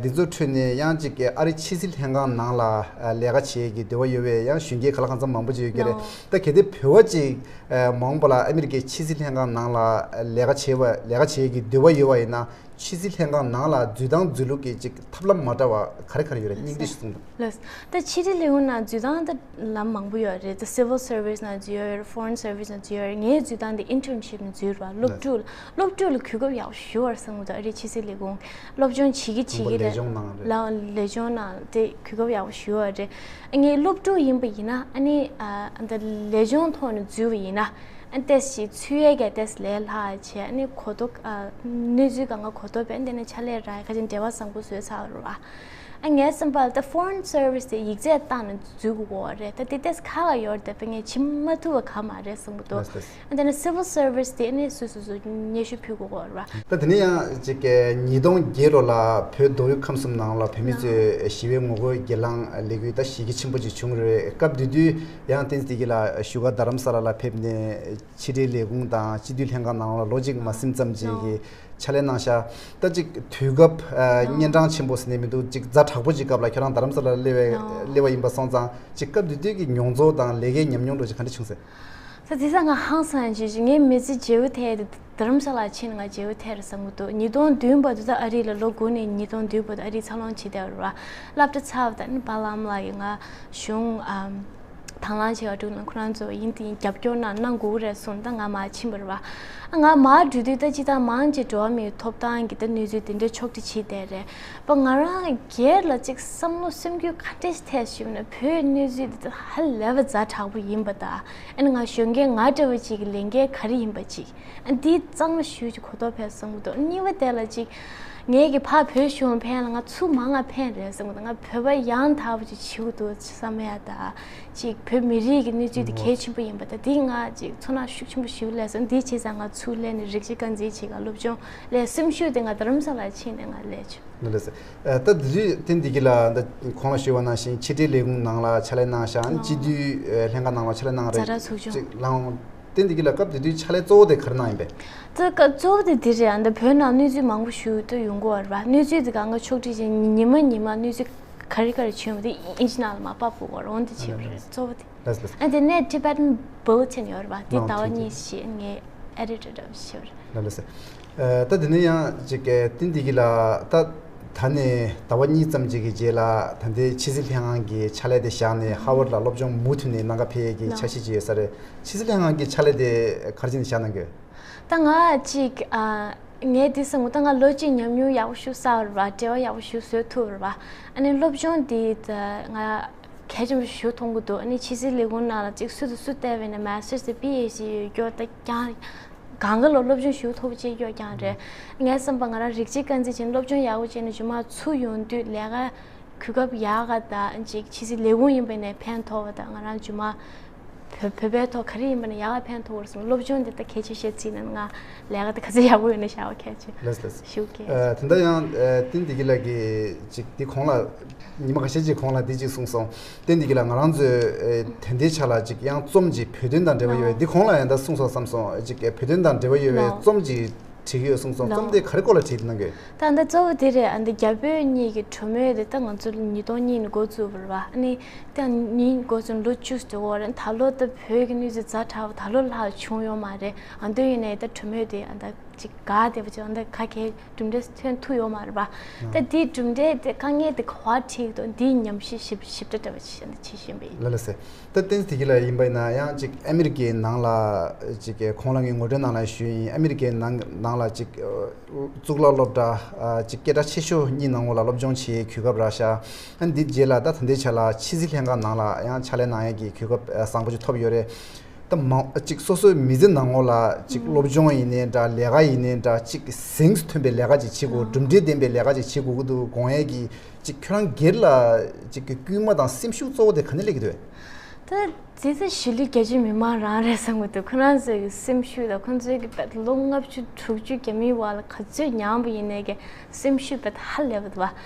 འདི་ཚོའི་ཁྲོད་ནས་ཡང་ཅིག་ཨ་རི་ཕྱི་སྲིད་ལྷན་ཁང་ནང་ལ་ལས་ཀ་བྱེད་ཀྱི་འདོད་པ་ཡོད་པའི་ཡང་གཞོན་སྐྱེས་ག་ལ་གང་འཚམ་མང་པོ་ཅིག་ཡོད་ཀྱི་རེད། ད་གལ་ཏེ་བོད་པ་ཅིག་མ་འོངས་པ་ལ་ཨ་མི་རི་ཀའི་ཕྱི་སྲིད་ལྷན་ཁང་ནང་ལ་ལས་ཀ་བྱེད་པ་ལས་ཀ་བྱེད་ཀྱི་འདོད་པ་ཡོད་པ་ཡིན་ན། ཕྱི་སྲིད་ལྷན་ཁང་ནང་ལ་འཛུལ་སྟངས་འཛུལ་ལུགས་ཀྱི་ཅིག་ཐབས་ལམ་མ་འདྲ་བ་ག་རེ་ག་རེ་ཡོད་རེད། སྙིང་བསྡུས་ཤིག་གསུངས་དང་། ལགས། ད་ཕྱི་དྲིལ་ལས་ཁུངས་ནང་འཛུལ་སྟངས་ད་ལམ་མང་པོ་ཡོད་རེད། ད་Civil Service་ནང་འཛུལ་ཡོད་རེད། Foreign Service ནང་འཛུལ་ཡོད་རེད། ངའི་འཛུལ་སྟངས་དེ་Internship ནང་འཛུལ་རེད་པ། སློབ་ཕྲུག་ལ་སློབ་ཕྲུག་ལ་གོ་སྐབས་ཡག་པོ་ཞེ་པོ་ཡོད་རེད་བསམ་གྱི་འདུག། ཨ་རིའི་ཕྱི་སྲིད་ལས་ཁུངས་སློབ་སྦྱོང་བྱེད་ཀྱི་བྱེད་ཀྱི་ལས་རེད། སྦྱོང་གནང་རེད། ལ་ལས་སྦྱོང་ནང་དེ་གོ་སྐབས་ཡག་པོ་ཞེ་པོ་ཡོད་རེད། ངས་སློབ་ཕྲུག་ཡིན་པ་ཡིན་ན་ཨ་ནི་ཨ་ད་ལས་སྦྱོང་ཐོག་ནས་འཛུལ་བ་ཡིན་ན། ཨ་ཏེས་ཞིག་ཚུད་ཡས་ཀྱི་ཏེས་ལས་སླ་བྱས། ཨ་ནི་གོ་རྟོགས་ཨ་གནས་ཚུལ་གང་ག་གོ་རྟོགས་པས་འདི་ནས་ཕྱག་ལས་རག་ཁ་ཅིག་འབྲེལ་བ་བཟང་པོ་བཟོས་ཚར་བ་རེད་པ། ཨ་ངའི་བསམ་པར་ད་Foreign Service་དེ་ཡིག་ཚད་བཏང་ནས་འཛུལ་དགོས་ཀྱི་ཡོད་རེད། ད་དེ་ཏེས་ཁག་ཡོད་རེད། ད་དཔེ་ངས་བྱེད་མ་ཐུབ་པ་གང་མ་རེད་བསམ་གྱི་འདུག། ལགས་ལགས། ཨ་དེ་ནས་Civil Service་དེ་ཨ་ནི་སོ་སོ་སོ་སྙན་ཞུ་ཕུལ་དགོས་ཀྱི་ཡོད་རེད་པ། ད་དེ་ནས་ཡང་ཅིག་ཉིས་སྟོང་བརྒྱད་ལོ་ལ་བོད་མདོ་དབུས་ཁམས་གསུམ་ནང་ལ་བོད་མི་ཚོས་ཞི་བའི་ངོ་རྒོལ་གྱི་ལངས་ལས་འགུལ་ད་གཞི་རྒྱ་ཆེན་པོ་ཅིག་བྱུང་རེད། སྐབས་དེ་དུས་ཡང་ཏེས་དེ་གི་ལ་བཞུགས་སྒར་རྡ་རམ་ས་ལ་ལ་ཕེབས་ནས། ཕྱི་དྲིལ་ལས་ཁུངས་དང་སྤྱི་འཐུས་ལྷན་ཁང་ནང་ལ་ལོ་གཅིག་མ་ཟིན་ཙམ་ཅིག་གི་ཕྱག་ལས་གནང་ཤག། ད་ཅིག་དུས་སྐབས་ཨ་གཉན་འཕྲང་ཆེན་པོ་ཟེར་ནས་མི་འདུག། ཅིག་ཛ་དྲག་པོ་ཅིག་སྐབས་ལ་ཁྱོད་རང་རྡ་རམ་ས་ལ་སླེབས་པའི་སླེབས་པ་ཡིན་པ་སོང་ཙང་ཅིག་སྐབས་དེ་དུས་ཀྱི་མྱོང་ཚོར་དང་ལས་ཀའི་ཉམས་མྱོང་འདྲ་ཅིག་ག་འདྲ་བྱུང་ཟེར། ད་དེ་ས་ང་ཧང་སང་ཅིག་ཅིག་ངའི་མི་ཚེ་བརྗེ་པོ་ཐལ་ཏེ་རྡ་རམ་ས་ལ་ཕྱིན་ང་བརྗེ་པོ་ཐལ་རེད་བསམ་གྱི་འདུག། ཉིས་སྟོང་བདུན་བར་དུ་ད་ཨ་རི་ལ་ལོ་དགུ་ནས་ཉིས་སྟོང་བདུན་བར་དུ་ཨ་རི་འཚར་ལོངས་བྱས་བསྡད་པ་རེད་པ། སློབ་གྲྭ་ཚར་བ་དང་ནི་པཱ་ལགས་ཨ་མ་ལགས་ཀྱིས་ང་གཞུང་ཨམ། དང་བླངས་བྱེད་པ་དྲུག་ལ་ཁོ་རང་ཚོ་ཡིན་དེ་ཡིན་རྒྱབ་སྐྱོར་གནང་གནང་དགོས་རེད་གསུངས། ད་ང་མར་ཕྱིན་པ་རེད་པ། ང་མར་འགྲོ་དུས་ད་ཅི་ད་མང་ཆེ་འགྲོ་བ་མིའི་ཐོབ་ཐང་གི་ད་གནས་ཚུལ་དེ་འདྲའི་ཕྱོགས་སྒྲིག་བྱས་བསྡད་རེད་པ། ང་རང་སྒེར་ལ་ཅིག་བསམ་བློ་སེམས་འགུལ་ག་འདྲས་ཐེབས་ཞུས་ན་བོད་གནས་ཚུལ་དེ་ཧ་ལས་པ་ཛ་དྲག་པོ་ཡིན་པ་དང་། ཨ་ནི་ང་གཞོན་སྐྱེས་ང་འདྲ་བ་ཅིག་གི་ལས་འགན་ག་རེ་ཡིན་པ་ཅིག་ཨ་འདི་གཙང་མ་ཞུ་ཅིག་གོ་རྟོགས་འཕེལ་སོང་གི་འདུག། གཉིས་པ་དེ་ལ་ཅིག་ངས་ཀྱི་ཕར་བོད་གཞུང་ལ་ཕན་ལ་ང་ཚུར་མར་ང་ཕན་རེད་བསམ་གི་འདུག། ང་བོད་པ་ཡང་དག་པ་ཅིག་བྱེད་དགོས་འདུག་བསམ་ཡ་ད། ཅིག་བོད་མི་རིགས་ཀྱི་གནས་ཚུལ་དེ་གལ་ཆེན་པོ་ཡིན་པ་དང་། དེ་ང་ཅིག་ཚོར་སྣང་ཤུགས་ཆེན་པོ་ཞིག་སླེབས་སོང་། འདི་བྱས་ཙང་ང་ཚུར་སླེབས་ནས་རིགས་གཅིག་རྐང་འཛིན་བྱེད་ག་སློབ་སྦྱོང་ལས་སེམས་ཤུགས་དེ་ང་རྡ་རམ་ས་ལར་ཕྱིན་ནས་ང་སླེབས་བྱུང་། ལགས་སོ། ཨ་ད་དེ་དུས་ཏིན་དེ་གི་ལ་ད་གོང་ལ་ཞུས་པ་ནང་བཞིན་ཕྱི་དྲིལ་ལས་ཁུངས་ནང་ལ་ཕྱག་ལས་གནང་ཤག། ཨ་ནི་སྤྱི་འཐུས་ཨ་ལྷན་ཁང་ནང་ལ་ཕྱག་ལས་གནང་རེད། ཛ་དྲག་ཚོགས་ཆུང་ཅིག་ལའང་ དེ་འདི་གི་ལ་སྐབས་དེ་དུས་ཕྱག་ལས་གཙོ་བོ་དེ་ག་རེ་གནང་ཡིན་པས། ད་སྐབས་གཙོ་བོ་དེ་འདི་རེད། ཨ་ནི་བོད་ནང་གནས་ཚུལ་མང་པོ་ཞིག་ཏུ་ཡོང་གི་ཡོད་རེད་པ། གནས་ཚུལ་དེ་གང་ག་ཕྱོགས་སྒྲིག་བྱས། ཉི་མ་ཉི་མ་གནས་ཚུལ་ག་རེ་ག་རེ་བྱུང་ཡོད་པ་དེ་ཨིན་ཇི་ནང་ལ་མར་ཕབ་དགོས་ཀྱི་ཡོད་རེད། འོ་འདི་བྱས་པ་རེད། གཙོ་བོ་དེ། ལགས་སོ། ཨ་དེ་ནས་Tibetan Bulletin ཡོད་རེད་པ། དེ་ལགས། ཟླ་བ་ཐུགས་རྗེ་གཉིས་ཤིག་ངས་ཨེ་ཌི་ཊར་འདྲ་པོ་ཞིག་ཡོད་རེད། ལགས་སོ། ཨ་ད་དེ་ནས་ཡང་ཅིག་གི་དེ་འདི་གི་ལ་ད་ད་ནས་ཟླ་བ་གཉིས་ཙམ་ཅིག་གི་རྗེས་ལ་ད་ལྟའི་ཕྱི་སྲིད་ལྷན་ཁང་གི་ཕྱག་ལས་དེ་བཞག་ནས་ཧར་ཝརཌ་ལ་སློབ་སྦྱོང་མུ་མཐུད་ནས་གནང་ག་ཕེབས་ཡས་ཀྱི་ལགས། འཆར་གཞི་ཅིག་ཡོད་ས་རེད། ཕྱི་སྲིད་ལྷན་ཁང་གི་ཕྱག་ལས་དེ་ག་རེ་བྱས་ནས་བཞག་གནང་གི་ཡོད། ད་ང་ཅིག་ཨ་ངས་དེ་བསམ་གི་འདུག་ད་ང་ལོ་གཅིག་ཉམས་མྱོང་ཡག་པོ་ཞིག་བསགས་པ་རེད་པ། འབྲེལ་བ་ཡག་པོ་ཞིག་བཟོ་ཐུབ་པ་རེད་པ། ཨ་ནི་སློབ་སྦྱོང་འདི་ད་ང་གལ་ཆེན་པོ་ཞིག་མཐོང་གི་འདུག་ཨ་ནི་ཕྱི་སྲིད་ལས་ཁུངས་ནང་ལ་ཅིག་སུ་དང་སུ་བལྟས་པ་ཡིན་ན་མ་སི་ཊར་སི་དང་པི་ཨེཆ་ཌི་ཡོད་རྒྱུ་ད་ཀྱང་གང་ག་ལ་སློབ་སྦྱོང་ཞིག་ཐོབ་ཅིག་ཡོད་ཀྱང་རེད། ངས་བསམ་པ་ང་རང་རིགས་གཅིག་རྐང་འཛིན་བྱས་ནས་སློབ་སྦྱོང་ཡག་པོ་བྱས་ནས་རྗེས་མ་ཚུར་ཡོང་དུས་ལས་ཀ་གོ་སྐབས་ཡག་ག་དང་ཅིག་ཕྱི་སྲིད་ལས་ཁུངས་ཡིན་པ་ནས་ཕན་ཐོགས་པ་དང་། ང་རང་རྗེས་མ་བོད་བོད་པའི་ཐོག་ག་རེ་ཡིན་པ་ནས་ཡག་ག་ཕན་ཐོགས་པར་སོང་། སློབ་སྦྱོང་དེ་ད་གལ་ཆེ་ཤོས་བརྩིས་ན་ང་ལས་ཀ་དེ་ག་ཚོད་ཡག་པོ་ཡོད་ན་བཞག་པ་གལ་ཆེ། ལགས་ལགས། ཞུ་གི་ཨ་དེ་འདྲ་ཡང་ཨ་བསྟན་བདེ་སྐྱིད་ལགས་ཀྱིས་ཅིག་འདི་གོང་ལ་ཉི་མ་ཁ་ཤས་ཅིག་གོང་ལ་འདི་ཅིག་གསུངས་སོང་། བསྟན་བདེ་སྐྱིད་ལགས། ང་རང་ཚོས་ཨ་དེ་འདྲའི་ཆ་ལ་ཅིག་ཡང་རྩོམ་ཅིག་བོད་དོན་དང་འབྲེལ་བ་ཡོད་པའི། ལགས། འདི་གོང་ལ་ཡང་ད་གསུངས་སོང་བསམ་སོང་། ཅིག་བོད་དོན་དང་འབྲེལ་བ་ཡོད་པའི་ལགས། རྩོམ་ཅིག་བྲིས་ཀྱི་ཡོད་གསུངས་སོང་། ལགས། རྩོམ་དེ་ག་རེ་སྐོར་ལ་བྲིས་གནང་གི་ཡོད། ད་ལྟ་གཙོ་བོ་དེ་རེད། ཨ་འདི་རྒྱ་བོད་གཉིས་ཀྱི་གྲོས་མོལ་དེ་ད་ང་ཚོ་ཉིས་སྟོང་གཉིས་ནས་འགོ་བཙུགས་པ་རེད་པ། ཨ་ནི་ད་ཉིས་འགོ་བཙུགས་ལོ་བཅུ་ཙམ་འགྲོ་གི་ཡོད་རེད། ད་ལོ་ད་བོད་ཀྱི་གནས་ཚུལ་ཛ་དྲག་པ། ད་ལོ་ལྷག་བྱུང་ཡོད་མ་རེད། ཨ་འདི་ཡིན་ནའི་ད་གྲོས་མོལ་དེ་ཨ་ད་ཅིག་འགག་བསྡད་པ་ཅིག་ཨ་ད་ག་གེ་གྲུབ་འབྲས་ཐོན་ཐུབ་ཡོད་མ་རེད་པ། ད་འདིའི་གྲུབ་འབྲས་དེ་དཀའ་ངལ་དེ་ག་པར་འཕྲད་ཀྱི་འདུག་འདིའི་ཉམས་ཞིབ་ཞིབ་ཞིབ་ཕྲ་འདྲ་པོ་ཅིག་ཨ་ད་བྱེད་བཞིན་པ་ཡིན། ལགས་ལགས་སེ། ད་བསྟན་འཛིན་བདེ་སྐྱིད་ལགས་ཡིན་པ་ཡིན་ན་ཡང་ཅིག་ཨ་མི་རི་ཀའི་ནང་ལ་ཅིག་གོང་ལ་ངས་ངོ་སྤྲོད་ནང་ལ་ཞུས་ཡིན། ཨ་མི་རི་ཀའི་ནང་ནང་ལ་ཅིག་གཙུག་ལག་སློབ་གྲྭ་ཅིག་སྐད་གྲགས་ཆེ་ཤོས་གཉིས་ནང་ལོགས་ལ་སློབ་སྦྱོང་བྱེད་ཡའི་གོ་སྐབས་རག་ཤག་ཨ་འདི་རྗེས་ལ་ད་ད་ལྟའི་ཆ་ལ་ཕྱི་སྲིད་ལྷན་ཁང་ནང་ལ་ཡང་ཕྱག་ལས་གནང་ཡས་ཀྱི་གོ་སྐབས་བཟང་པོ་ཅིག་ཐོབ་ཡོད་རེད། ད་མང་ཅིག་སོ་སོའི་མི་ཚེ་ནང་ལོགས་ལ་ཅིག་སློབ་སྦྱོང་ཡིན་ནའི་འདྲ། ལས་ཀ་ཡིན་ནའི་འདྲ། ཅིག་གཟེངས་སུ་ཐོན་པའི་ལས་ཀ་ཅིག་བྱེད་དགོས། གྲུབ་འབྲས་ལྡན་པའི་ལས་ཀ་ཅིག་བྱེད་དགོས་ཀྱི་འདུག་དགོངས་ཡས་ཀྱི་ཅིག་ཁྱོད་རང་སྒེར་ལ་ཅིག་གི་སྐུལ་མ་དང་སེམས་ཤུགས་གཙོ་བོ་དེ་ག་ནས་སླེབས་ཀྱི་འདུག་ད་དེ་ཚོ་གཞིས་ལུས་རྒྱ་ཆེ་མི་མང་རང་རེད་བསམ་གྱི་འདུག་ཁོ་རང་ཚོའི་གི་སེམས་ཤུགས་དང་། ཁོ་ཚོའི་གི་ལོ་ལྔ་བཅུ་དྲུག་ཅུ་རྒྱ་མིའི་བར་ལ་ག་ཚོད་མྱངས་པ་ཡིན་ནའི་གི་སེམས་ཤུགས་དཔེ་ཧ་ལས་པ་འདུག་པ།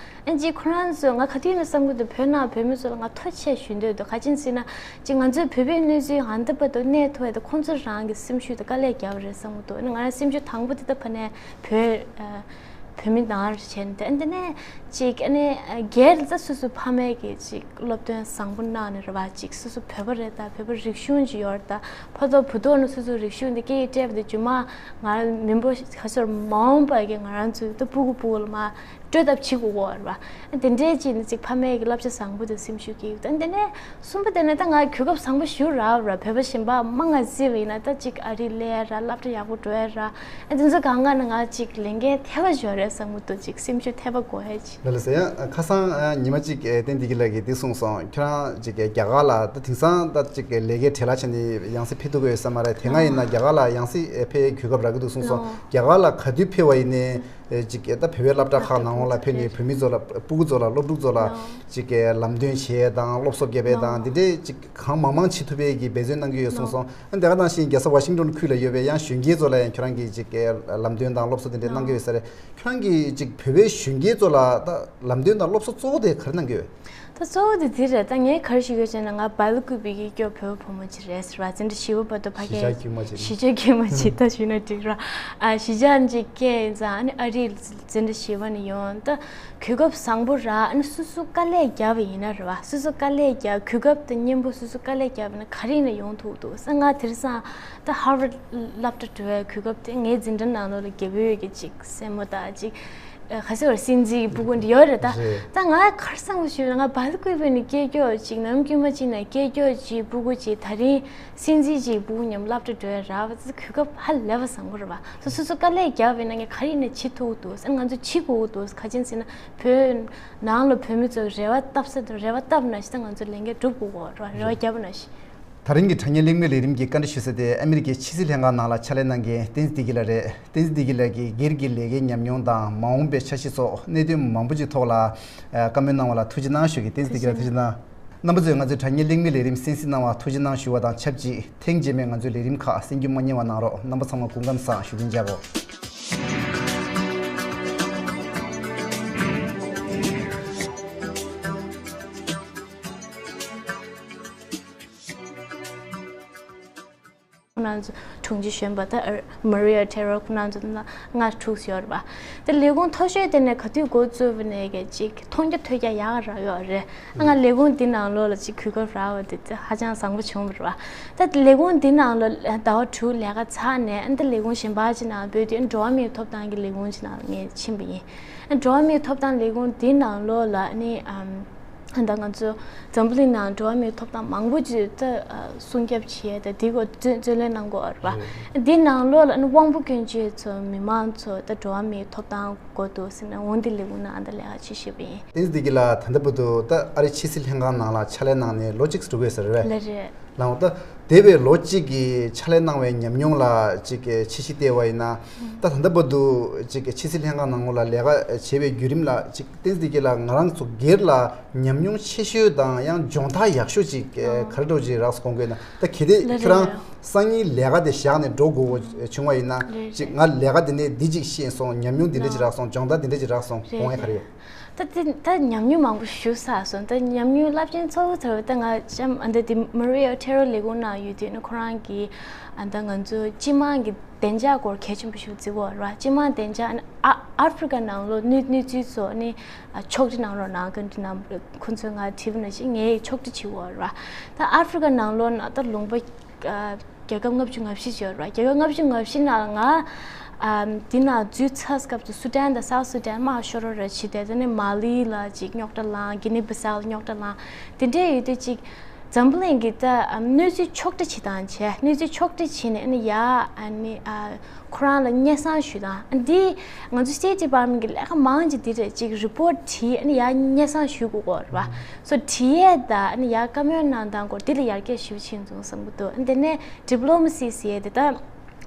ཨ་ཅིག་ཁོ་རང་ཚོ་ང་ག་དུས་ནས་བསམ་གྱི་འདུག་བོད་ནང་བོད་མི་ཚོ་ལ་ང་ཐུགས་རྗེ་ཆེ་ཞུ་འདོད་འདུག་ག་ཅི་ཟེར་ན་ཅིག་ང་ཚོའི་བོད་པའི་གནས་ཚུལ་ཨ་འདི་བར་དུ་གནས་ཐུབ་ཡས་དེ་ཁོང་ཚོ་རང་གི་སེམས་ཤུགས་དེ་དཀའ་ལས་བརྒྱབ་པ་རེད་བསམ་གྱི་འདུག་ཨ་ནི་ང་རང་སེམས་ཤུགས་དང་པོ་དེ་ད་ཕ་ནས་བོད་ཨ་བོད་མི་ནང་བྱས་ནས། ཨ་འདི་ནས་ཅིག་ཨ་ནི་སྒེར་ལ་ད་སོ་སོའི་ཕ་མས་ཀྱི་ཅིག་སློབ་སྟོན་བཟང་པོ་གནང་ནས་རེད་པ། ཅིག་སོ་སོ་བོད་པ་རེད། ད་བོད་པ་རིག་གཞུང་ཅིག་ཡོད་རེད། ད་ཕ་ཐོག་བུ་ཐོག་ནས་སོ་སོའི་རིག་གཞུང་འདི་སྐད་ཡིག་སྤྲད་པ་དེ་རྗེས་མ་ང་རང་མི་འབོར་ག་ཚོད་མ་འོངས་པ་གི་ང་རང་ཚོའི་ད་སྤུ་གུ་སྤུ་གུ་ལ་མར་སྤྲོད་ཐབས་བྱེད་དགོས་ཀྱི་ཡོད་རེད་པ། དེ་འདྲའི་ཅིག་ནི་ཅིག་ཕ་མས་ཀྱི་བསླབ་བྱ་བཟང་པོ་དེ་སེམས་ཤུགས་སྐྱེ་གི་འདུག་དེ་ནས་གསུམ་པ་དེ་ནི་ད་ང་གོ་སྐབས་བཟང་པོ་ཞིག་རག་པ་རེད། བོད་པ་གཞན་པ་མང་ང་བརྩིས་པ་ཡིན་ན་ད་ཅིག་ཨ་རི་སླེབས་ཡས་རག་སློབ་གྲྭ་ཡག་པོ་འགྲོ་ཡས་རག་ཨ་དེ་ཚོ་གང་ག་ནས་ང་ཅིག་ལས་འགན་ཐེབས་པ་ཞིག་ཡོད་རེད་བསམ་གྱི་འདུག་ཅིག་སེམས་ཤུགས་ཐེབས་པ་དགོས་ཡས་ཅིག་ལགས་ལགས་སེ། ཡང་ཁ་སང་ཉི་མ་གཅིག་བསྟན་བདེ་སྐྱིད་ལགས་ཀྱིས་འདི་གསུངས་སོང་། ཁྱོད་རང་ཅིག་རྒྱ་གར་ལ་ད་དེང་སང་ད་ཅིག་ལས་ཀའི་བྲེལ་བ་ཆེ་ནས་ཡང་སེ་ཕེབས་ཐུབ་ཀྱི་ཡོད་ས་མ་རེད། དེ་སྔ་ཡིན་ན་རྒྱ་གར་ལ་ཡང་སེ་ཕེབས་གོ་སྐབས་རག་གི་འདུག་གསུངས་སོང་། རྒྱ་གར་ལ་ག་དུས་ཕེབས་པ་ཡིན་ནའི། ཨེ་ཅིག་ད་བོད་པའི་སློབ་གྲྭ་ཁག་ནང་ལོགས་ལ་ཕེབས་ནས་བོད་མི་ཚོ་ལ་སྤུ་གུ་ཚོ་ལ་སློབ་ཕྲུག་ཚོ་ལ་ཅིག་གི་ལམ་སྟོན་བྱེད་ཡས་དང་སློབ་གསོ་རྒྱབ་ཡས་དང་འདི་འདྲའི་ཅིག་གང་མང་མང་བྱེད་ཐུབ་པའི་གི་འབད་བརྩོན་གནང་གི་ཡོད་གསུངས་སོང་། ཨ་དེ་ག་ནང་བཞིན་རྒྱལ་ས་ཝ་ཤིང་ཊོན་ཁུལ་ལ་ཡོད་པའི་ཡང་གཞོན་སྐྱེས་ཚོ་ལ་ཡང་ཁྱོད་རང་གིས་ཅིག་གི་ལམ་སྟོན་དང་སློབ་གསོ་དེ་འདྲ་གནང་གི་ཡོད་ས་རེད། ཁྱོད་རང་གིས་ཅིག་བོད་པའི་གཞོན་སྐྱེས་ཚོ་ལ་ད་ལམ་སྟོན་དང་སློབ་གསོ་གཙོ་བོ་དེ་ག་རེ་གནང་གི་ཡོད། ད་གཙོ་བོ་དེ་འདི་རེད། ད་ངས་ག་རེ་ཞུ་གི་ཡོད་ཟེར་ན་ང་སྦེལ་ཀོབ་པའི་གི་སྐྱོ་བོད་བུ་མོ་ཅིག་རེད་ཟེར་བ། འཛིན་གྲྭ་བཞི་པ་བར་དུ་ཕ་གིར་གཞིས་ཆགས་དཀྱུས་མ་ཅིག་གཞིས་ཆགས་དཀྱུས་མ་ཅིག་ད་ཞུས་ན་འགྲིག་ར། ཨ་གཞིས་ཆགས་ཅིག་སྐྱེས་ཡིན་ཙང་ཨ་ནི་ཨ་རིར་འཛིན་གྲྭ་བཞི་པ་ནས་ཡོང་། ད་གོ་སྐབས་བཟང་པོ་རག་ཨ་ནི་སོ་སོ་དཀའ་ལས་བརྒྱབ་པ་ཡིན་ན་རེད་བ། སོ་སོ་དཀའ་ལས་བརྒྱབ་གོ་སྐབས་དང་མཉམ་པོ་སོ་སོ་དཀའ་ལས་བརྒྱབ་པ་ཡིན་ན་ག་རེ་ཡིན་ན་ཡོང་ཐུབ་འདུག་ཟེར། ང་དེང་སང་ད་ཧར་ཝརཌ་སློབ་གྲྭ་འགྲོ་བའི་གོ་སྐབས་དེ་ངའི་འཛིན་གྲྭ་ནང་ལོགས་ལ་རྒྱ་བོད་ཀྱི་ཅིག་སྲས་མོ་དང་ཅིག་ཨ་ག་ཟེར་བ་སྲིད་འཛིན་གྱི་སྤུ་གུ་འདི་ཡོད་རེད་ད། རེད། ད་ང་ག་རེ་བསམ་གྱི་ཞུས་ན་ང་སྦེལ་ཀོབ་པ་ནས་སྐྱེས་སྐྱོ་ཅིག་ནམ་དཀྱུས་མ་ཅིག་ནས་སྐྱེས་སྐྱོ་ཅིག་སྤུ་གུ་ཅིག་ད་རིང་སྲིད་འཛིན་ཅིག་སྤུ་གུ་མཉམ་སློབ་གྲྭ་འགྲོ་ཡ་རག་པ་ཙི་གོ་སྐབས་ཧ་ལས་པ་བཟང་པོ་རེད་པ། སོ་སོ་སོ་དཀའ་ལས་བརྒྱབ་པ་ཡིན་ན་ངས་ག་རེ་ཡིན་ན་བྱེད་ཐུབ་འདུག་ཟེར། ང་ཚོ་བྱེད་དགོས་འདུག་ག་ཅི་ཟེར་ན་བོད་ནང་ལ་བོད་མི་ཚོ་རེ་བ་བཏབ་ས་དང་རེ་བ་བཏབ་ན་ཞིག་ད་ང་ཚོ་ལས་འགན་སྒྲུབ་དགོས་རེད་པ། རེ་བ་རྒྱབ་ན་ཞིག་དེ་རིང་གི་དྲ་བརྙན་གླེང་མོལ་ལས་རིམ་གྱི་བཀའ་འདྲི་ཞུ་ས་དེ་ཨ་མི་རི་ཀའི་ཕྱི་སྲིད་ལྷན་ཁང་ནང་ལ་ཕྱག་ལས་གནང་མཁན་བསྟན་འཛིན་བདེ་སྐྱིད་ལགས་རེད། བསྟན་འཛིན་བདེ་སྐྱིད་ལགས་ཀྱིས་སྒེར་གྱི་ལས་ཀའི་ཉམས་མྱོང་དང་མ་འོངས་པའི་འཆར་གཞི་སོགས་གནད་དོན་མང་པོ་ཅིག་ཐོག་ལ་ཨ་བཀའ་མོལ་གནང་བ་ལ་ཐུགས་རྗེ་གནང་ཞུ་གི། བསྟན་འཛིན་བདེ་སྐྱིད་ལགས་ཐུགས་རྗེ་གནང་། རྣམ་པ་ཚོས་ང་ཚོའི་དྲ་བརྙན་གླེང་མོལ་ལས་རིམ་གསན་གཟིགས་གནང་བར་ཐུགས་རྗེ་གནང་ཞུ་བ་དང་ཆབས་ཅིག་ཐེངས་རྗེས་མའི་ང་ཚོའི་ལས་རིམ་ཁག་གསན་རྒྱུ་མ་བསྙེལ་བ་གནང་རོགས། རྣམ་པ་ཚང་མ་སྐུ་ཁམས་བཟང་། བཞུགས་གདན་འཇགས་དགོས། ཁོ་རང་ཚོ་དྲུང་ཆེ་གཞོན་པ་ད་མ་རི་ཡ་ཐེ་རོ་ཁོ་རང་ཚོ་ལྔ་དྲུག་ཡོད་རེད་པ། ད་ལས་ཁུངས་མཐོ་ཤོས་དེ་ནས་ག་དུས་འགོ་བཙུགས་པ་ནས་གི་ཅིག་མཐོང་རྒྱ་ཐོས་རྒྱ་ཡག་རག་ཡོད་རེད། ང་ལས་ཁུངས་འདི་ནང་ལོགས་ལ་ཅིག་གོ་སྐབས་རག་པ་དེ་ཧ་ཅང་བཟང་པོ་བྱུང་བ་རེད་པ། ད་ལས་ཁུངས་འདི་ནང་ལོགས་ཟླ་བ་དྲུག་ལས་ཀ་ཚར་ནས་ཨ་ད་ལས་ཁུངས་གཞན་པ་ཅིག་ནང་བོད་དུ་འགྲོ་བ་མིའི་ཐོབ་ཐང་གི་ལས་ཁུངས་ཅིག་ནང་ངས་ཕྱིན་པ་ཡིན། འགྲོ་བ་མིའི་ཐོབ་ཐང་ལས་ཁུངས་འདི་ནང་ལོགས་ལ་ནི་ཨམ། ད་ང་ཚོ་འཛམ་བུ་གླིང་ནང་འགྲོ་བ་མིའི་ཐོབ་ཐང་མང་པོ་ཅིག་ད་སྲུང་སྐྱོབ་བྱས་ད་འདི་སྐོར་བརྩོན་བརྩོན་ལེན་གནང་དགོས་པ་རེད་པ། འདི་ནང་ལོགས་ལ་ནི་དབང་པོ་སྐྱོན་ཅན་ཚོ་མི་མང་ཚོ་ད་འགྲོ་བ་མིའི་ཐོབ་ཐང་དགོས་འདུག་ཟེར་ནས་འོ་འདི་ལས་ཁུངས་ནང་ད་ལས་ཀ་བྱེད་བཞིན་པ་ཡིན། ཏིན་ཙི་ཀི་ལགས། ད་ལྟ་བར་དུ་ད་ཨ་རི་ཕྱི་སྲིད་ལྷན་ཁང་ནང་ལ་ཕྱག་ལས་གནང་ནས་ལོ་གཅིག་འགྲོ་གི་ཡོད་ས་རེད་པས། ལགས་རེད། ལགས་འོང་། ད་འདས་པའི་ལོ་གཅིག་གི་ཕྱག་ལས་གནང་བའི་ཉམས་མྱོང་ལ་ཅིག་ཕྱི་བཤིག་བལྟས་པ་ཡིན་ན། ད་ད་ལྟ་བར་དུ་ཅིག་ཕྱི་སྲིད་ལྷན་ཁང་ནང་ལོགས་ལ་ལས་ཀ་བྱེད་པའི་བརྒྱུད་རིམ་ལ་ཅིག་ཏིན་ཙི་ཀི་ལགས་ང་རང་ཚོ་སྒེར་ལ་ཉམས་མྱོང་ཆེ་ཤོས་དང་ཡང་སྦྱོང་བརྡར་ཡག་ཤོས་ཅིག་ག་རེ་འདྲ་ཅིག་རག་སོང་དགོས་ན། ད་གལ་ཏེ་ལགས་ཁྱོད་རང་རེད། སང་ཉིན་ལས་ཀ་དེ་བཞག་ནས་འགྲོ་དགོས་བྱུང་བ་ཡིན་ན། རེད། ཅིག་རེད། ང་ལས་ཀ་དེ་ནས་འདི་ཅིག་ཤེས་སོང་། ཉམས་མྱོང་འདི་འདྲ་ཅིག་རག་སོང་། སྦྱོང་བརྡར་འདི་འདྲ་ཅིག་རག་སོང་། རེད། དགོངས་ཡ་ག་རེ་ཡོད། ད་དེ་ད་ཉམས་མྱོང་མང་པོ་ཞིག་བསགས་སོང་། ད་ཉམས་མྱོང་རླབས་ཆེན་ཚ་བོ་ཚ་བོ་ད་ང་ཅམ་ཨ་འདི་དེ་མ་རི་ཡ་ཐེ་རོ་ལས་ཁུངས་ནང་ཡོད་དུས་ནི་ཁོ་རང་གིས་ཨ་ད་ང་ཚོ་སྤྱི་དམངས་ཀྱི་བདེ་འཇགས་སྐོར་གལ་ཆེན་པོ་ཞིག་བརྩི་གི་ཡོད་རེད་པ། སྤྱི་དམངས་བདེ་འཇགས་ཨ་ནི་ཨ་ཨ་ཧྥི་རི་ཀ་ནང་ལོགས་གནས་གནས་ཚུལ་ཚོ་ནི་ཨ་ཕྱོགས་སྒྲིག་གནང་རོགས་གནང་གི་འདུག་ན། ཁོ་ཚོས་ང་དྲིས་པ་ནང་བཞིན་ངས་ཕྱོགས་སྒྲིག་བྱེད་ཀྱི་ཡོད་རེད་པ། ད་ཨ་ཧྥི་རི་ཀ་ནང་ལོགས་ན་ད་ལུང་པ་ཨ་རྒྱལ་ཁབ་ལྔ་བཅུ་ང་བཞི་ཡོད་རེད་པ། རྒྱལ་ཁབ་ལྔ་བཅུ་ང་བཞི་ནང་ལ་ང་ཨ་འདི་ནང་འཛུལ་ཚར་སྐབས་དུ་སུ་ཌན་དང་སའུ་སུ་ཌན་དམར་ཤོར་རོ་ར་བྱེད་དེ། དེ་ནས་མ་ལི་ལ་ཅིག་རྙོག་དྲ་ལངས། གྷི་ནི་བི་སའུ་ལ་རྙོག་དྲ་ལངས། དེ་འདྲའི་ཡོད་དུས་ཅིག་འཛམ་བུ་གླིང་གི་ད་ཨ་གནས་ཚུལ་ཕྱོགས་སྒྲིག་བྱེད་སྟངས་བྱས། གནས་ཚུལ་ཕྱོགས་སྒྲིག་བྱས་ནས་ཨ་ནི་ཡ་ཨ་ནི་ཨ་ཁོ་རང་ལ་སྙན་སེང་ཞུ་སྟངས་འདི་ང་ཚོ་སི་ཊེཊ་ཌི་པཱར་མེན་ཊི་གི་ལས་ཀ་མང་ཅིག་འདི་རེད། ཅིག་རི་པོར་ཊི་བྲིས་ཨ་ནི་ཡ་སྙན་སེང་ཞུ་དགོས་ཀྱི་ཡོད་རེད་པ། སོ་བྲིས་ཡས་ད་ཨ་ནི་ཡ་བཀའ་མོལ་གནང་སྟངས་སྐོར་འདི་ལ་ཡར་རྒྱས་ཞེ་པོ་ཕྱིན་སོང་བསམ་གྱི་འདུག་དེ་ནས་ཌི་པི་ལོ་མ་སི་ཟེར་ཡས་དེ་ད་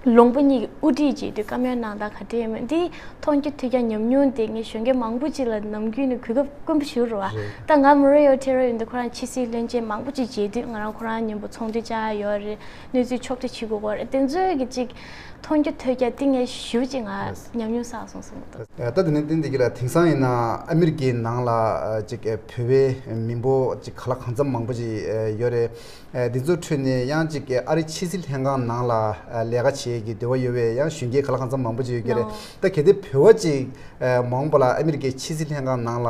ལུང་པ་གཉིས་ཀྱི་དབུ་ཁྲིད་བྱེད་དུས་བཀའ་མོལ་གནང་སྟངས་ག་འདྲ་ཡིན་མིན་འདི་མཐོང་རྒྱ་ཐོས་རྒྱ་ཉམས་མྱོང་དེ་ངས་གཞོན་སྐྱེས་མང་པོ་ཅིག་ལ་ནམ་རྒྱུན་ནས་གོ་སྐབས་དཀོན་པོ་ཞིག་རེད་པ། རེད། ད་ང་མ་རི་ཡ་ཐེ་རོ་ཡིན་དུས་ཁོ་རང་ཕྱི་སྲིད་བློན་ཆེན་མང་པོ་ཅིག་མཇལ་དུས་ང་རང་ཁོ་རང་མཉམ་པོ་ཚོགས་འདུ་བཅར་ཡོད་རེད། གནས་ཚུལ་ཕྱོགས་སྒྲིག་བྱེད་དགོས་ཀྱི་ཡོད་རེད། དེ་ཚོའི་གི་ཅིག་མཐོང་རྒྱ་ཐོས་རྒྱ་དེ་ངས་ཞེ་པོ་ཅིག་ང་ལགས། ཉམས་མྱོང་བསགས་སོང་བསམ་གྱི་འདུག་ད་དེ་ནས་ཏིན་ཙི་ཀི་ལགས། དེང་སང་ཡིན་ན་ཨ་མི་རི་ཀའི་ནང་ལ་ཅིག་བོད་པའི་མི་འབོར་ཅིག་ག་ལ་གང་འཚམ་མང་པོ་ཅིག་ཡོད་རེད། འདི་ཚོའི་ཁྲོད་ནས་ཡང་ཅིག་ཨ་རི་ཕྱི་སྲིད་ལྷན་ཁང་ནང་ལ་ལས་ཀ་བྱེད་ཀྱི་འདོད་པ་ཡོད་པའི་ཡང་གཞོན་སྐྱེས་ག་ལ་གང་འཚམ་མང་པོ་ཅིག་ཡོད་ཀྱི་རེད། ལགས། ད་གལ་ཏེ་བོད་པ་ཅིག་མ་འོངས་པ་ལ་ཨ་མི་རི་ཀའི་ཕྱི་སྲིད་ལྷན་ཁང་ནང་ལ་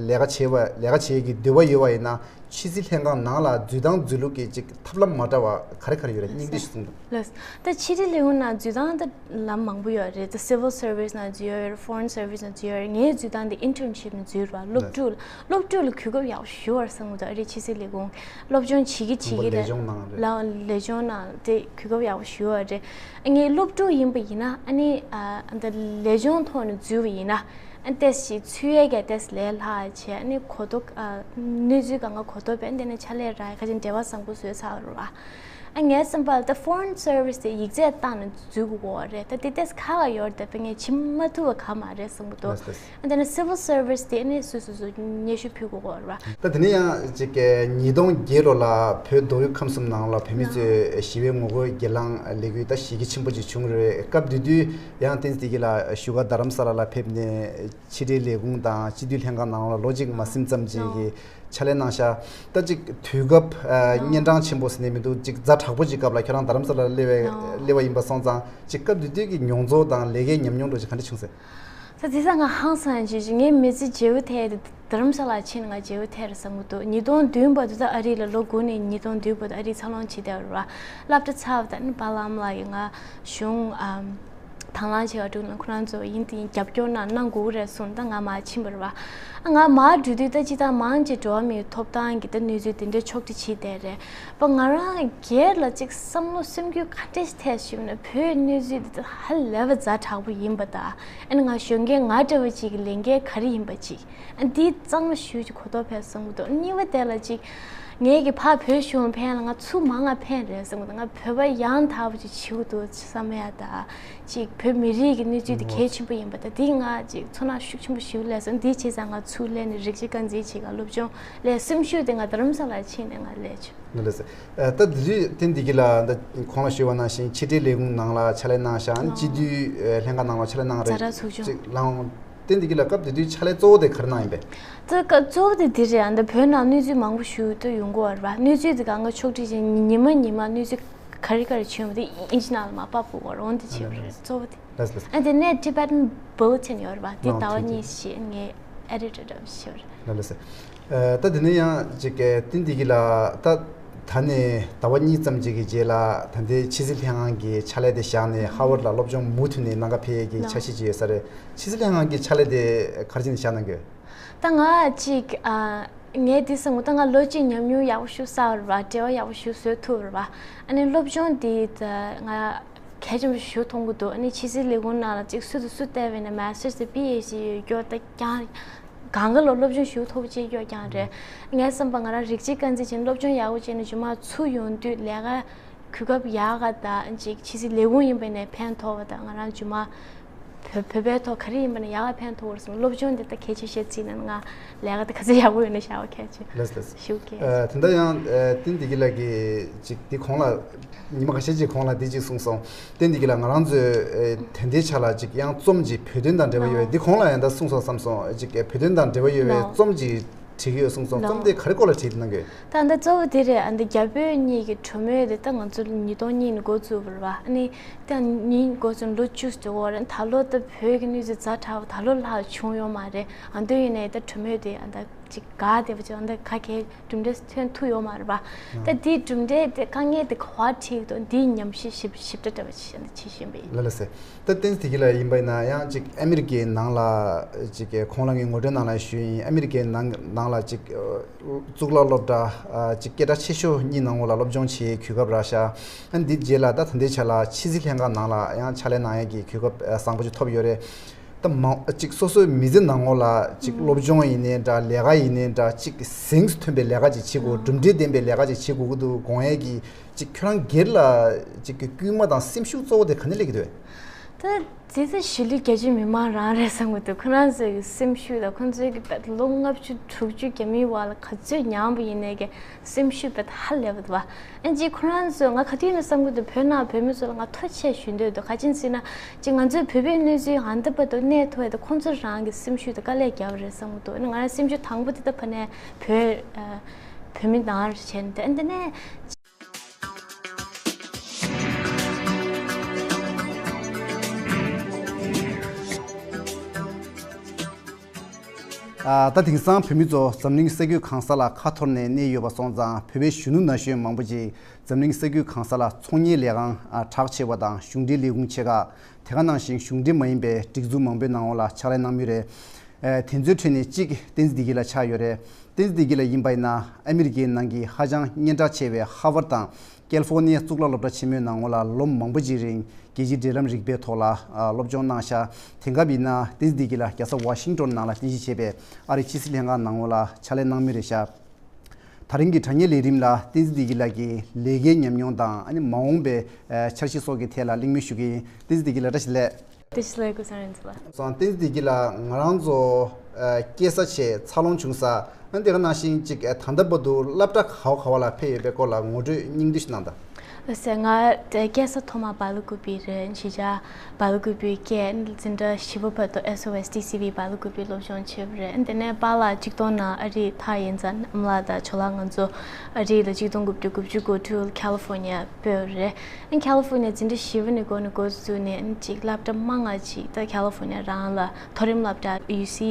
ལས་ཀ་བྱེད་པ་ལས་ཀ་བྱེད་ཀྱི་འདོད་པ་ཡོད་པ་ཡིན་ན། ཕྱི་སྲིད་ལྷན་ཁང་ནང་ལ་འཛུལ་སྟངས་འཛུལ་ལུགས་ཀྱི་ཅིག་ཐབས་ལམ་མ་འདྲ་བ་ག་རེ་ག་རེ་ཡོད་རེད། སྙིང་བསྡུས་ཤིག་གསུངས་དང་། ལགས། ད་ཕྱི་དྲིལ་ལས་ཁུངས་ནང་འཛུལ་སྟངས་ད་ལམ་མང་པོ་ཡོད་རེད། ད་civil service ནང་འཛུལ་ཡ་ཡོད་རེད། foreign service ནང་འཛུལ་ཡ་ཡོད་རེད། ངའི་འཛུལ་སྟངས་དེ་internship ནང་འཛུལ་རེད་པ། སློབ་ཕྲུག་ལ་སློབ་ཕྲུག་ལ་གོ་སྐབས་ཡག་པོ་ཞེ་པོ་ཡོད་རེད་བསམ་གྱི་འདུག་ཨ་རིའི་ཕྱི་སྲིད་ལས་ཁུངས་སློབ་སྦྱོང་བྱེད་ཀྱི་བྱེད་ཀྱི་ལས་ལ་ལས་སྦྱོང་ནང་དེ་གོ་སྐབས་ཡག་པོ་ཞེ་པོ་ཡོད་རེད། ཨ་ངའི་སློབ་ཕྲུག་ཡིན་པ་ཡིན་ན་ཨ་ནི་ཨ་ད་ལས་སྦྱོང་ཐོག་ནས་འཛུལ་བ་ཡིན་ན། ཨ་ཏེས་ཞིག་ཚུད་ཡས་ཀྱི་ཏེས་ལས་སླ་བྱས། ཨ་ནི་གོ་རྟོགས་ཨ་གནས་ཚུལ་གང་ག་གོ་རྟོགས་བས་འདི་ནས་ཕྱག་ལས་རག་ཡས་ཁ་ཅིག་འབྲེལ་བ་བཟང་པོ་བཟོས་ཚར་བ་རེད་པ། ཨ་ངའི་བསམ་པར་ད་foreign service དེ་ཡིག་ཚད་བཏང་ནས་འཛུལ་དགོས་ཀྱི་ཡོད་རེད། ད་དེ་ཏེས་ཁག་ཡོད་རེད། ད་དཔེ་ངས་བྱེད་མ་ཐུབ་པ་གང་མ་རེད་བསམ་གྱི་འདུག་ལགས་ལགས། ཨ་དེ་ནས་civil service དེ་ཨ་ནི་སོ་སོ་སོ་སྙན་ཞུ་ཕུལ་དགོས་ཀྱི་ཡོད་རེད་པ། ད་དེ་ནས་ཡང་ཅིག་ཉིས་སྟོང་བརྒྱད་ལོ་ལ་བོད་མདོ་དབུས་ཁམས་གསུམ་ནང་ལ་བོད་མི་ཚོས་ཞི་བའི་ངོ་རྒོལ་སྒེར་ལངས་ལས་འགུལ་ད་གཞི་རྒྱ་ཆེན་པོ་ཅིག་བྱུང་རེད། སྐབས་དེ་དུས་ཡང་ཏེས་དེ་གི་ལ་བཞུགས་སྒར་རྡ་རམ་ས་ལ་ལ་ཕེབས་ནས། ཕྱི་དྲིལ་ལས་ཁུངས་དང་སྤྱི་འཐུས་ལྷན་ཁང་ནང་ལ་ལོ་གཅིག་མ་ཟིན་ཙམ་ཅིག་གི་ཕྱག་ལས་གནང་ཤག་ད་ཅིག་དུས་སྐབས་ཨ་གཉན་འཕྲང་ཆེན་པོ་ཟེར་ནས་མི་འདུག་ཅིག་ཛ་དྲག་པོ་ཅིག་སྐབས་ལ་ཁྱེད་རང་རྡ་རམ་ས་ལར་སླེབས་པའི་སླེབས་པ་ཡིན་པ་སོང་ཙང་། ཅིག་སྐབས་དེ་དུས་ཀྱི་མྱོང་ཚོར་དང་ལས་ཀའི་ཉམས་མྱོང་འདྲ་ཅིག་ག་འདྲ་བྱུང་ཟེར། ད་དེ་ས་ང་ཧང་སང་ཅིག་ཅིག་ངའི་མི་ཚེ་བརྗེ་པོ་ཐལ་ཏེ་རྡ་རམ་ས་ལ་ཕྱིན་ང་བརྗེ་པོ་ཐལ་རེད་བསམ་གྱི་འདུག་ཉིས་སྟོང་བདུན་བར་དུ་ད་ཨ་རི་ལ་ལོ་དགུ་ནས་ཉིས་སྟོང་བདུན་བར་དུ་ཨ་རི་འཚར་ལོངས་བྱས་བསྡད་པ་རེད་པ། སློབ་གྲྭ་ཚར་བ་དང་ནི་པཱ་ལགས་ཨ་མ་ལགས་ཀྱིས་ང་གཞུང་ཨམ། དང་བླངས་བྱེད་པ་འགྲོ་ན་ཁོ་རང་ཚོ་ཡིན་དེ་ཡིན་རྒྱབ་སྐྱོར་གནང་གནང་དགོས་ཀྱི་རེད་གསུངས། ད་ང་མར་ཕྱིན་པ་རེད་པ། ང་མར་འགྲོ་དུས་ད་སྤྱིར་བཏང་མང་ཆེ་འགྲོ་བ་མིའི་ཐོབ་ཐང་གི་ད་གནས་ཚུལ་དེ་འདྲའི་ཕྱོགས་སྒྲིག་བྱེད་བསྡད་རེད་པ། ང་རང་སྒེར་ལ་ཅིག་བསམ་བློ་སེམས་འགུལ་ག་འདྲས་ཐེབས་ཞུས་ན་བོད་གནས་ཚུལ་དེ་ད་ཧ་ལས་པ་ཛ་དྲག་པོ་ཡིན་པ་དང་། ཨ་ནི་ང་གཞོན་སྐྱེས་ང་འདྲ་བོ་ཅིག་གི་ལས་འགན་ག་རེ་ཡིན་པ་ཅིག་ཨ་འདི་གཙང་མ་ཞུ་ཅིག་གོ་རྟོགས་འཕེལ་སོང་གི་འདུག་གཉིས་པ་དེ་ལ་ཅིག་ངས་ཀྱི་ཕར་བོད་གཞུང་ཕན་ལ་ང་ཚུར་མང་ང་ཕན་རེད་བསམ་གི་འདུག་ང་བོད་པ་ཡང་དག་པོ་ཅིག་བྱེད་དགོས་འདུག་བསམ་ཡ་ད། ཅིག་བོད་མི་རིགས་ཀྱི་གནས་ཚུལ་དེ་གལ་ཆེན་པོ་ཡིན་པ་ད་འདི་ང་ཅིག་ཚོར་སྣང་ཤུགས་ཆེན་པོ་ཞིག་སླེབས་སོང་། འདི་བྱས་ཙང་ང་ཚུར་སླེབས་ནས་རིགས་གཅིག་རྐང་འཛིན་བྱེད་ག་སློབ་སྦྱོང་ལས་སེམས་ཤུགས་དེ་ང་རྡ་རམ་ས་ལར་ཕྱིན་ནས་ང་སླེབས་བྱུང་། ལགས་སོ། ད་དེ་དུས་ཏན་འདི་གི་ལ་ད་གོང་ལ་ཞུས་པ་ནང་བཞིན་ཕྱི་དྲིལ་ལས་ཁུངས་ནང་ལ་ཕྱག་ལས་གནང་ཤག་ཨ་ནི་སྤྱི་འཐུས་ལྷན་ཁང་ནང་ལ་ཕྱག་ལས་གནང་རེད། ཛ་དྲག་ཚོགས་ཆུང་ཅིག་ལངས། ཏན་འདི་གི་ལ་སྐབས་དེ་དུས་ཕྱག་ལས་གཙོ་བོ་དེ་ག་རེ་གནང་ཡིན་པས། ད་སྐབས་གཙོ་བོ་དེ་འདི་རེད། ཨ་ད་བོད་ནང་གནས་ཚུལ་མང་པོ་ཞིག་ད་ཡོང་གི་ཡོད་རེད་པ། གནས་ཚུལ་དེ་གང་ག་ཕྱོགས་སྒྲིག་བྱས་ཉི་མ་ཉི་མ་གནས་ཚུལ་ ག་རེ་ག་རེ་བྱུང་བ་དེ་ཨིན་ཇི་ནང་ལ་མར་ཕབ་དགོས་རེད། འོན་ཏེ་བྱས་པ་རེད། གཙོ་བོ་དེ། ལགས་ལགས། ཨ་དེ་ནས་Tibetan Bulletin ཡོད་རེད་པ། དེ་ཟླ་བ་གཉིས་ཤིག་ངས་ཨེ་ཌི་ཊར་འདྲ་བོ་ཞིག་བྱས་པ་རེད། ལགས་ལགས་སེ། ཨ་ད་དེ་ནས་ཡང་ཅིག་ཏན་ཏིག་གི་ལ་ད་ད་ནས་ཟླ་བ་གཉིས་ཙམ་ཅིག་གི་རྗེས་ལ་ད་ལྟའི་ཕྱི་སྲིད་ལྷན་ཁང་གི་ཕྱག་ལས་དེ་བཞག་ནས་ཧར་ཝརཌ་ལ་སློབ་སྦྱོང་མུ་མཐུད་ནས་གནང་ག་ཕེབས་ཡས་ཀྱི་འཆར་གཞི་ཅིག་ཡོད་ས་རེད། ཕྱི་སྲིད་ལྷན་ཁང་གི་ཕྱག་ལས་དེ་ག་རེ་བྱས་ནས་བཞག་གནང་གི་ཡོད། ད་ང་ཅིག་ཨ། ངས་འདི་བསམ་གི་འདུག་ད་ང་ལོ་གཅིག་ཉམས་མྱོང་ཡག་པོ་ཞིག་བསགས་པ་རེད་པ། འབྲེལ་བ་ཡག་པོ་ཞིག་བཟོ་ཐུབ་པ་རེད་པ། ཨ་ནི་སློབ་སྦྱོང་འདི་ད་ང་གལ་ཆེན་པོ་ཞིག་མཐོང་གི་འདུག་ཨ་ནི་ཕྱི་སྲིད་ལས་ཁུངས་ནང་ལ་ཅིག་སུ་དང་སུ་བལྟས་པ་ཡིན་ན་མ་སི་ཊར་དང་པི་ཨེཆ་ཌི་ཡོད་རྒྱུ་ད་ཀྱང་གང་ག་ལ་སློབ་སྦྱོང་ཞིག་ཐོབ་ཅིག་ཡོད་ཀྱང་རེད། ངའི་བསམ་པ་ང་རང་རིགས་གཅིག་རྐང་འཛིན་བྱས་ནས་སློབ་སྦྱོང་ཡག་པོ་བྱས་ནས་རྗེས་མ་ཚུར་ཡོང་དུས་ལས་ཀ་གོ་སྐབས་ཡག་ག་དང་ཅིག་ཕྱི་སྲིད་ལས་ཁུངས་ཡིན་པ་ནས་ཕན་ཐོགས་པ་དང་ང་རང་རྗེས་མ་བོད་བོད་པའི་ཐོག་ག་རེ་ཡིན་པ་ནས་ཡག་ག་ཕན་ཐོགས་པར་སོང་། སློབ་སྦྱོང་འདི་ད་གལ་ཆེ་ཤོས་བརྩིས་ན་ང་ལས་ཀ་ད་ག་ཚོད་ཡག་པོ་ཡོད་ན་བྱ་བ་གལ་ཆེ། ལགས་ལགས། ཞུ་གི་ཨ་དེ་འདྲ་ཡང་ཨ་ཏན་ཏིག་གི་ལགས་ཀྱིས་ཅིག་འདི་གོང་ལ་ཉི་མ་ཁ་ཤས་ཅིག་གོང་ལ་འདི་ཅིག་གསུངས་སོང་། ཏན་ཏིག་གི་ལགས་ང་རང་ཚོས་ཨ་དེ་འདྲའི་ཆ་ལ་ཅིག་ཡང་རྩོམ་ཅིག་བོད་དོན་དང་འབྲེལ་བ་ཡོད་པའི། འདི་གོང་ལ་ཡང་ད་གསུངས་སོང་བསམ་སོང་། ཅིག་བོད་དོན་དང་འབྲེལ་བ་ཡོད་པའི་རྩོམ་ཅིག་བྲིས་ཀྱི་ཡོད་གསུངས་སོང་། རྩོམ་དེ་ག་རེ་སྐོར་ལ་བྲིས་གནང་གི་ཡོད། ད་ལྟ་གཙོ་བོ་དེ་རེད། ཨ་འདི་རྒྱ་བོད་གཉིས་ཀྱི་གྲོས་མོལ་དེ་ད་ང་ཚོ་ཉིས་སྟོང་གཉིས་ནས་འགོ་བཙུགས་པ་རེད་པ། ཨ་ནི་ད་ཉིན་འགོ་བཙུགས་ལོ་བཅུ་ཙམ་འགྲོ་གི་རེད། ད་ལོ་ད་བོད་ཀྱི་གནས་ཚུལ་ཛ་དྲག་པ་ད་ལོ་ལྷག་བྱུང་ཡོད་མ་རེད། ཨ་འདི་ཡིན་ནའི་ད་གྲོས་མོལ་དེ་ཨ་ད་ཅིག་ག་དེ་བ་ཅིག་ཨ་ད་ག་གེ་གྲུབ་འབྲས་ཐོན་ཐུབ་ཡོད་མ་རེད་པ། ད་དེའི་གྲུབ་འབྲས་དེ་དཀའ་ངལ་དེ་ག་པར་འཕྲད་ཀྱི་འདུག་འདིའི་ཉམས་ཞིབ་ཞིབ་ཞིབ་ཕྲ་འདྲ་བ་ཅིག་ཨ་ད་བྱེད་བཞིན་པ་ཡིན། ལགས་ལགས་སེ། ད་བསྟན་འཛིན་བདེ་སྐྱིད་ལགས་ཡིན་པ་ཡིན་ན་ཡང་ཅིག་ཨ་མི་རི་ཀའི་ནང་ལ་ཅིག་གོང་ལ་ངས་ངོ་སྤྲོད་ནང་ལ་ཞུས་ཡིན། ཨ་མི་རི་ཀའི་ནང་ནང་ལ་ཅིག་གཙུག་ལག་སློབ་གྲྭ་ཅིག་སྐད་གྲགས་ཆེ་ཤོས་གཉིས་ནང་ལ་སློབ་སྦྱོང་བྱེད་གོ་སྐབས་རག་ཤག་ཨ་འདི་རྗེས་ལ་ད་ད་ལྟའི་ཆ་ལ་ཕྱི་སྲིད་ལྷན་ཁང་ནང་ལ་ཡང་ཕྱག་ལས་གནང་ཡས་ཀྱི་གོ་སྐབས་བཟང་པོ་ཅིག་ཐོབ་ཡོད་རེད། ད་མ་ཅིག་སོ་སོའི་མི་ཚེ་ནང་ལོགས་ལ་ཅིག་སློབ་སྦྱོང་ཡིན་ནའི་འདྲ། ལས་ཀ་ཡིན་ནའི་འདྲ། ཅིག་གཟེངས་སུ་ཐོན་པའི་ལས་ཀ་ཅིག་བྱེད་དགོས། གྲུབ་འབྲས་ལྡན་པའི་ལས་ཀ་ཅིག་བྱེད་དགོས་ཀྱི་འདུག་དགོངས་ཡས་ཀྱི་ཅིག་ཁྱོད་རང་སྒེར་ལ་ཅིག་གི་སྐུལ་མ་དང་སེམས་ཤུགས་གཙོ་བོ་དེ་ག་ནས་སླེབས་ཀྱི་འདུག་ད་དེ་ཚོ་གཞིས་ལུས་རྒྱ་ཆེ་མི་མང་རང་རེད་བསམ་གྱི་འདུག་ཁོ་རང་ཚོའི་སེམས་ཤུགས་དང་ཁོ་ཚོའི་གི་ལོ་ལྔ་བཅུ་དྲུག་ཅུ་རྒྱ་མིའི་བར་ལ་ག་ཚོད་མྱངས་པ་ཡིན་ནའི་གི་སེམས་ཤུགས་དཔེ་ཧ་ལས་པ་འདུག་བ། ཨ་ཅིག་ཁོ་རང་ཚོ་ང་ག་དུས་ནས་བསམ་གྱི་འདུག་བོད་ནང་བོད་མི་ཚོ་ལ་ང་ཐུགས་རྗེ་ཆེ་ཞུ་འདོད་འདུག་ག་ཅི་ཟེར་ན་ཅིག་ང་ཚོའི་བོད་པའི་གནས་ཚུལ་ཨ་འདི་བར་དུ་གནས་ཐུབ་ཡས་དེ་ཁོ་ཚོ་རང་གི་སེམས་ཤུགས་དེ་དཀའ་ལས་བརྒྱབ་པ་རེད་བསམ་གྱི་འདུག་ཨ་ནི་ང་རང་སེམས་ཤུགས་དང་པོ་དེ་ད་ཕ་ནས་བོད་ཨ་བོད་མི་ནང་བྱས་ནས་ཨ་འདི་ནས། ཨ་ད་དེང་སང་བོད་མི་ཚོ་འཛམ་གླིང་ས་རྒྱུད་གང་ས་ལ་ཁ་འཐོར་ནས་གནས་ཡོད་པ་སོང་ཙང་། བོད་པའི་གཞོན་ནུ་ན་གཞོན་མང་པོ་ཅིག་འཛམ་གླིང་ས་རྒྱུད་གང་ས་ལ་ཚོང་གཉེར་ལས་ཁང་ཨ་གྲགས་ཆེ་བ་དང་གཞུང་འབྲེལ་ལས་ཁུངས་ཆེ་ཁག་དེ་ག་ནང་བཞིན་གཞུང་འབྲེལ་མ་ཡིན་པའི་སྒྲིག་འཛུགས་མང་པོའི་ནང་ལ་ཕྱག་ལས་གནང་མུས་རེད། ཨ་དེ་ཚོའི་ཁྲོད་ནས་གཅིག་བསྟན་འཛིན་བདེ་སྐྱིད་ལགས་ཆགས་ཡོད་རེད། བསྟན་འཛིན་བདེ་སྐྱིད་ལགས་ཡིན་པ་ཡིན་ན་ཨ་མི་རི་ཀའི་ནང་གི་ཧ་ཅང་སྙན་གྲགས་ཆེ་བའི་ཧར་ཝརཌ་དང་ཀེ་ལི་ཧྥོར་ནི་ཡ་གཙུག་ལག་སློབ་གྲྭ་ཆེན་མོའི་ནང་ལོགས་ལ་ལོ་མང་པོ་ཅིག་རིང་རྒྱལ་སྤྱིའི་འབྲེལ་ལམ་རིག་པའི་ཐོག་ལ་ཨ་སློབ་སྦྱོང་གནང་ཤག་དེང་སྐབས་ཡིན་ན་བསྟན་འཛིན་བདེ་སྐྱིད་ལགས་རྒྱལ་ས་ཝ་ཤིང་ཏོན་ནང་ལ་རྟེན་གཞི་བྱས་པའི་ཨ་རིའི་ཕྱི་སྲིད་ལྷན་ཁང་ནང་ལོགས་ལ་ཕྱག་ལས་གནང་མུས་རེད་ཤག་ད་རིང་གི་དྲ་བརྙན་ལས་རིམ་ལ་བསྟན་འཛིན་བདེ་སྐྱིད་ལགས་ཀྱི་ལས་ཀའི་ཉམས་མྱོང་དང་ཨ་ནི་མ་འོངས་པའི་ཨ་འཆར་གཞི་སོགས་ཀྱི་ཐད་ལ་གླེང་མོལ་ཞུ་གི་ཡིན། བསྟན་འཛིན་བདེ་སྐྱིད་ལགས་བཀྲ་ཤིས་བདེ་ལེགས། བཀྲ་ཤིས་བདེ་ལེགས། སྐུ་གཟུགས་བཟང་ལ། སོང་བསྟན་འཛིན་བདེ་སྐྱིད་ལགས་ང་རང་ཚོ་ཨ་སྐྱེས་ས་བྱས་འཚར་ལོངས་བྱུང་ས་ཨ་དེ་ག་ནང་བཞིན་ཅིག་ཨ་ད་ལྟ་བར་དུ་སློབ་གྲྭ་ག་བ་ག་བ་ལ་ཕེབས་ཡོད་པའི་སྐོར་ལ་ངོ་སྤྲོད་སྙིང་བསྡུས་ཤིག་གནང་དང་། ལགས་སེ། ང་སྐྱེས་ས་ཐོག་མ་སྦེལ་ཀོབ་པི་རེད། གཞིས་ཆགས་སྦེལ་ཀོབ་པི་སྐྱེས། འཛིན་གྲྭ་བཞི་པ་བར་དུ་ཨེས་ཨོ་ཨེས་ཊི་སི་ཝི་སྦེལ་ཀོབ་པི་སློབ་སྦྱོང་བྱས་པ་རེད། དེ་ནས་པཱ་ལགས་གཅིག་སྟོང་ནང་ཨ་རིར་ཐར་ཡིན་ཙང་ཨ་མ་ལགས་དང་ཇོ་ལགས་ང་ཚོ་ཨ་རི་ལ་གཅིག་སྟོང་དགུ་བརྒྱ་དགུ་བཅུ་གོ་དྲུག་ལ་ཁ་ལི་ཧྥོར་ནི་ཡ་སྤོས་པ་རེད། ཨ་ཁ་ལི་ཧྥོར་ནི་ཡ་འཛིན་གྲྭ་བཞི་པ་ནས་འགོ་ནས་འགོ་བཙུགས་ནས་ཨ་ཅིག་སློབ་གྲྭ་མང་ང་ཅིག་ད་ཁ་ལི་ཧྥོར་ནི་ཡ་རང་ལ་མཐོ་རིམ་སློབ་གྲྭ་ཡུ་སི་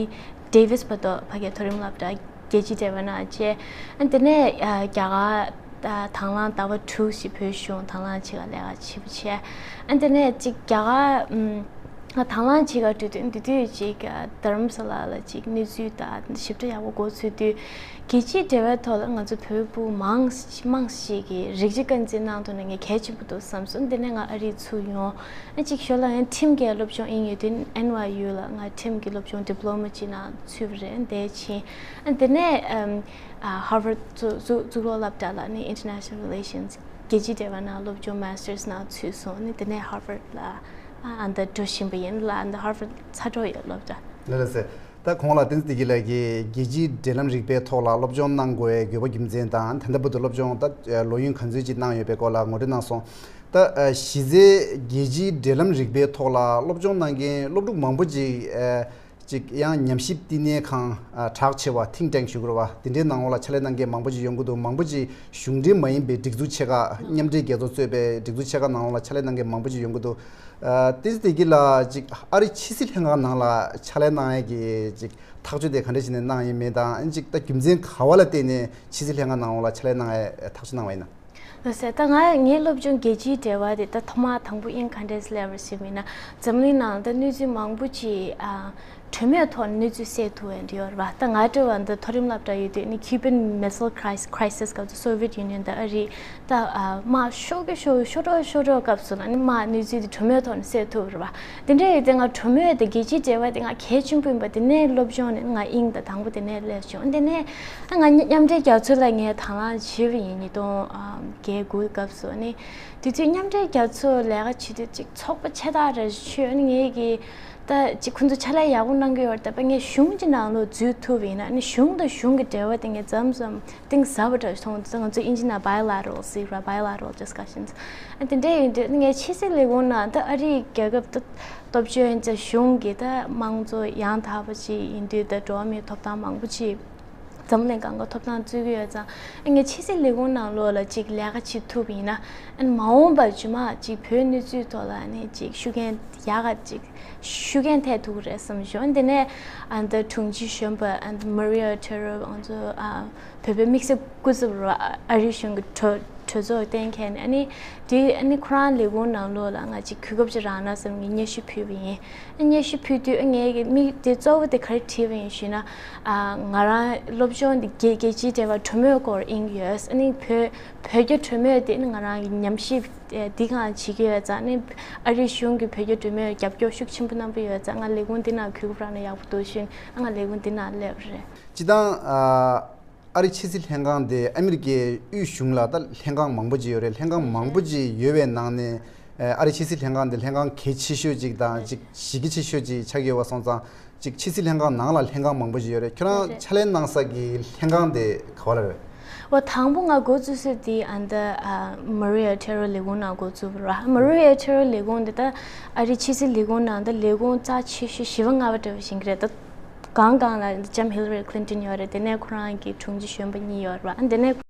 ཌེ་ཝིས་བར་དུ་ཕ་གིའི་མཐོ་རིམ་སློབ་གྲྭ་རྒྱལ་སྤྱིའི་འབྲེལ་བ་ནང་བྱས། ཨ་དེ་ནས་ཨ་རྒྱ་གར་ད་དང་བླངས་ཟླ་བ་དྲུག་ཞིག་བོད་གཞུང་དང་བླངས་ཅིག་ལ་ལས་ཀ་བྱེད་པ་བྱས། ཨ་དེ་ནས་ཅིག་རྒྱ་གར་ཨམ་ང་དང་བླངས་ཅིག་ག་འགྲོ་དུས་འདི་དུས་ཅིག་ཨ་དྷ་རམ་ས་ལ་ལ་ཅིག་གནས་ཚུལ་དང་ཞིབ་ཕྲ་ཡག་པོ་འགོ་ཚུགས་དུས་རྒྱལ་སྤྱིའི་འབྲེལ་བའི་ཐོག་ལ་ང་ཚོ་བོད་ཕྲུག་མང་མང་ཞིག་གིས་རིགས་གཅིག་རྐང་འཛིན་གནང་ཐུབ་ན་ངས་གལ་ཆེན་པོ་འདུག་བསམ་སོང་། དེ་ནས་ང་ཨ་རིར་ཚུར་ཡོང་། ཨ་ཅིག་ཞོར་ལ་ཡང་ཁྲིམས་ཀྱི་སློབ་སྦྱོང་ཨིན་ཡོད་དུས་ཨེན་ཝའི་ཡུ་ལ་ང་ཁྲིམས་ཀྱི་སློབ་སྦྱོང་ཌི་པི་ལོ་མ་ཅིག་ནང་ཚུད་པ་རེད། དེ་ཕྱིན་ཨ་དེ་ནས་ཨམ་ཨ་ཧར་ཝརཌ་གཙུག་གཙུག་གཙུག་ལག་སློབ་གྲྭ་ལ་ནི་International Relations རྒྱལ་སྤྱིའི་འབྲེལ་བ་ནང་སློབ་སྦྱོང་མ་སི་ཊར་སི་ནང་ཚུད་སོང་། ནི་དེ་ནས་ཧར་ཝརཌ་ལ་ཨ་ཨ་འདི་འགྲོ་བཞིན་པ་ཡིན་ལ། ཨ་འདི་ཧར་ཝརཌ་ཚ་དྲོད་ཡོད་སློབ་གྲྭ། ལགས་ལགས་སེ། ད་གོང་ལ་བསྟན་འཛིན་བདེ་སྐྱིད་ལགས་ཀྱིས་རྒྱལ་སྤྱིའི་འབྲེལ་ལམ་རིག་པའི་ཐོག་ལ་སློབ་སྦྱོང་གནང་དགོས་པའི་དགོས་པ་རྒྱུ་མཚན་དང་། ད་ལྟ་བར་དུ་སློབ་སྦྱོང་ད་ལོ་ཡུན་ག་ཚོད་ཅིག་གནང་ཡོད་པའི་སྐོར་ལ་ངོ་སྤྲོད་གནང་སོང་། ད་གཞི་རྩའི་རྒྱལ་སྤྱིའི་འབྲེལ་ལམ་རིག་པའི་ཐོག་ལ་སློབ་སྦྱོང་གནང་མཁན་སློབ་ཕྲུག་མང་པོ་ཅིག་ ཅིག་ཡང་ཉམས་ཞིབ་བསྟི་གནས་ཁང་ཨ་གྲགས་ཆེ་བ་think tank ཞུ་དགོས་རེད་བ། དེ་འདྲའི་ནང་ལོགས་ལ་ཕྱག་ལས་གནང་མཁན་མང་པོ་ཅིག་ཡོང་གི་འདུག་མང་པོ་ཅིག་གཞུང་འབྲེལ་མ་ཡིན་པའི་སྒྲིག་འཛུགས་ཆེ་ཁག་མཉམ་འབྲེལ་རྒྱལ་ཚོགས་གཙོས་པའི་སྒྲིག་འཛུགས་ཆེ་ཁག་ནང་ལོགས་ལ་ཕྱག་ལས་གནང་མཁན་མང་པོ་ཅིག་ཡོང་གི་འདུག་ཨ་ཏིས་དེ་གི་ལ་ཅིག་ཨ་རི་ཕྱི་སྲིད་ལྷན་ཁང་ནང་ལ་ཕྱག་ལས་གནང་ཡས་ཀྱི་ཅིག་ཐག་གཅོད་དེ་ག་འདྲ་བྱས་ནས་གནང་ཡིན་མིན་དང་ཅིག་ད་རྒྱུ་མཚན་ག་བ་ལ་བརྟེན་ནས་ཕྱི་སྲིད་ལྷན་ཁང་ནང་ལ་ཕྱག་ལས་གནང་ཡས་ཐག་གཅོད་གནང་བ་ཡིན་ན། ལགས་སོ། ད་ང་ངའི་སློབ་སྦྱོང་རྒྱལ་སྤྱིའི་འབྲེལ་བ་དེ་ད་ཐོག་མ་དང་པོ་དབྱིན་ག་འདྲས་སླེབས་པ་ཞིག་མིན་ན་འཛམ་གླིང་ནང་ད་གནས་ཚུལ་མང་པོ་ཅིག་ཨ་གྲོས་མོལ་ཐོག་ནས་གནས་ཚུལ་སེལ་ཐུབ་པ་ཡོད་རེད་བ། ད་ང་འདྲ་བ་འདི་མཐོ་རིམ་སློབ་གྲྭ་ཡོད་དུས་ནི་Cuban Missile Cris- Crisis སྐབས་སུ་Soviet Union དང་ཨ་རི་ད་ཨ་དམག་ཤོར་གི་ཤོར་ཤོར་འགྲོ་ཤོར་འགྲོ་སྐབས་སུ་ལ་ནི་དམག་གནས་ཚུལ་དེ་གྲོས་མོལ་ཐོག་ནས་སེལ་ཐུབ་རེད་བ། དེ་འདྲ་ཡོད་དུས་ང་གྲོས་མོལ་དེ་རྒྱལ་སྤྱིའི་འབྲེལ་བ་དེ་ང་གལ་ཆེན་པོ་ཡིན་པ་དེ་ནས་སློབ་སྦྱོང་ནས་ང་དབྱིན་དང་དང་པོ་དེ་ནས་སླེབས་བྱུང་། དེ་ནས་ང་མཉམ་འབྲེལ་རྒྱལ་ཚོགས་ལ་ངས་དང་བླངས་བྱས་པ་ཡིན། ཉིས་སྟོང་བརྒྱད་དགུ་སྐབས་སུ་ནི་དེ་དུས་མཉམ་འབྲེལ་རྒྱལ་ཚོགས་ལས་ཀ་བྱེད་དུས་ཅིག་ཚོགས་པ་ཆེ་ཐག་རེ་ཞུས་ནི་ངས་ཀྱི་ད་ཅིག་ཁོང་ཚོ་ཕྱག་ལས་ཡག་པོ་གནང་གི་ཡོད་རེད། ད་ངས་གཞུང་གི་ནང་ལོགས་འཛུལ་ཐུབ་པ་ཡིན་ན་ནི་གཞུང་དང་གཞུང་གི་འབྲེལ་བ་དེ་ངས་མཚམས་མཚམས་གཏིང་ཟབ་པ་འདྲ་མཐོང་། ང་ཚོ་དབྱིན་ཇི་ནང་bilateral ཟེར་བ། Bilateral discussions ཨ་དེ་འདྲ་ཡིན་དུས་ངས་ཕྱི་སྲིད་ལས་ཁུངས་ནང་ད་ཨ་རིའི་རྒྱལ་ཁབ་ད་སྟོབས་ཆེན་ཅིག་གཞུང་གི་ད་དམངས་གཙོ་ཡང་དག་པ་ཅིག་ཡིན་དུས་ད་འགྲོ་བ་མིའི་ཐོབ་ཐང་མང་པོ་ཅིག་འཛམ་གླིང་སྒང་ག་ཐོབ་ཐང་རྩོད་ཀྱི་ཡོད་ཙང་ཨ་ངས་ཕྱི་སྲིད་ལས་ཁུངས་ནང་ལོགས་ལ་ཅིག་ལས་ཀ་བྱེད་ཐུབ་པ་ཡིན་ན་ཨ་མ་འོངས་པ་རྗེས་མ་ཅིག་བོད་གནས་ཚུལ་ཐོག་ལ་ནི་ཅིག་ཤུགས་རྐྱེན་ཡག་ག་ཅིག་ཤུགས་རྐྱེན་ཐེབས་ཐུབ་ཀྱི་རེད་བསམ་བྱུང་། དེ་ནས་ཨ་ད་དྲུང་ཆེ་གཞོན་པ་ཨ་Maria Otero ང་ཚོ་ཨ་བོད་པའི་དམིགས་བསལ་སྐུ་ཚབ་རུ་ཨ་རི་གཞུང་གི་གྲོས་གྲོས་ཚོགས་གཏན་འཁེལ་ནས་ཨ་ནི་དེ་ཨ་ནི་ཁོ་རང་ལས་ཁུངས་ནང་ལོགས་ལ་ང་ཅིག་གོ་སྐབས་ཅིག་རག་ན་བསམ་གྱི་སྙན་ཞུ་ཕུལ་བ་ཡིན། སྙན་ཞུ་ཕུལ་དུས་ཨ་ངས་ཀྱི་དམིགས་དེ་གཙོ་བོ་དེ་ག་རེ་བྲིས་པ་ཡིན་ཞུས་ན་ཨ་ང་རང་སློབ་སྦྱོང་འདི་རྒྱལ་རྒྱལ་སྤྱིའི་འབྲེལ་བ་གྲོས་མོལ་སྐོར་ཨིན་ཡོད། ཨ་ནི་བོད་བོད་རྒྱ་གྲོས་མོལ་དེ་ཨ་ནི་ང་རང་གི་ཉམས་ཞིབ་འདི་གང་བྱེད་ཀྱི་ཡོད་ཙང་ཨ་ནི་ཨ་རི་གཞུང་གི་བོད་རྒྱ་གྲོས་མོལ་རྒྱབ་སྐྱོར་ཤུགས་ཆེན་པོ་གནང་གི་ཡོད་ཙང་ང་ལས་ཁུངས་འདི་ནང་གོ་སྐབས་རག་ན་ཡག་པོ་འདུག་ཞུས་ཨ་ང་ལས་ཁུངས་འདི་ནང་སླེབས་རེད། སྤྱིར་བཏང་ཨ་ཨ་རི་ཕྱི་སྲིད་ལྷན་ཁང་དེ་ཨ་མི་རི་ཀའི་དབུས་གཞུང་ལ་ད་ལྷན་ཁང་མང་པོ་ཅིག་ཡོད་རེད། ལྷན་ཁང་མང་པོ་ཅིག་ཡོད་པའི་ནང་ནས་ཨ་རི་ཕྱི་སྲིད་ལྷན་ཁང་དེ་ལྷན་ཁང་གལ་ཆེ་ཤོས་ཅིག་དང་ཅིག་གཞི་རྒྱ་ཆེ་ཤོས་ཅིག་ཆགས་ཡོད་པ་སོང་ཙང་ཅིག་ཕྱི་སྲིད་ལྷན་ཁང་ནང་ལ་ལྷན་ཁང་མང་པོ་ཅིག་ཡོད་རེད། ཁྱོད་རང་ཕྱག་ལས་གནང་ས་གི་ལྷན་ཁང་དེ་ག་བ་ལ་རེད། འོ་དང་པོ་ང་འགོ་བཙུགས་ས་དེ་ཨ་ད་Maria Otero ལས་ཁུངས་ནང་འགོ་བཙུགས་པ་རེད། Maria Otero ལས་ཁུངས་དེ་ད་ཨ་རི་ཕྱི་སྲིད་ལས་ཁུངས་ནང་ད་ལས་ཁུངས་རྩ་ཆེ་ཤོས་བཞི་པ་ལྔ་པ་འདྲ་བ་ཞིག་རེད། ད་སྒང་སྒང་ལ་ལྕམ་Hillary Clinton ཡོད་རེད། དེ་ནས་ཁོ་རང་གི་དྲུང་ཆེ་གཞོན་པ་གཉིས་ཡོད་རེད་བ། དེ་ནས་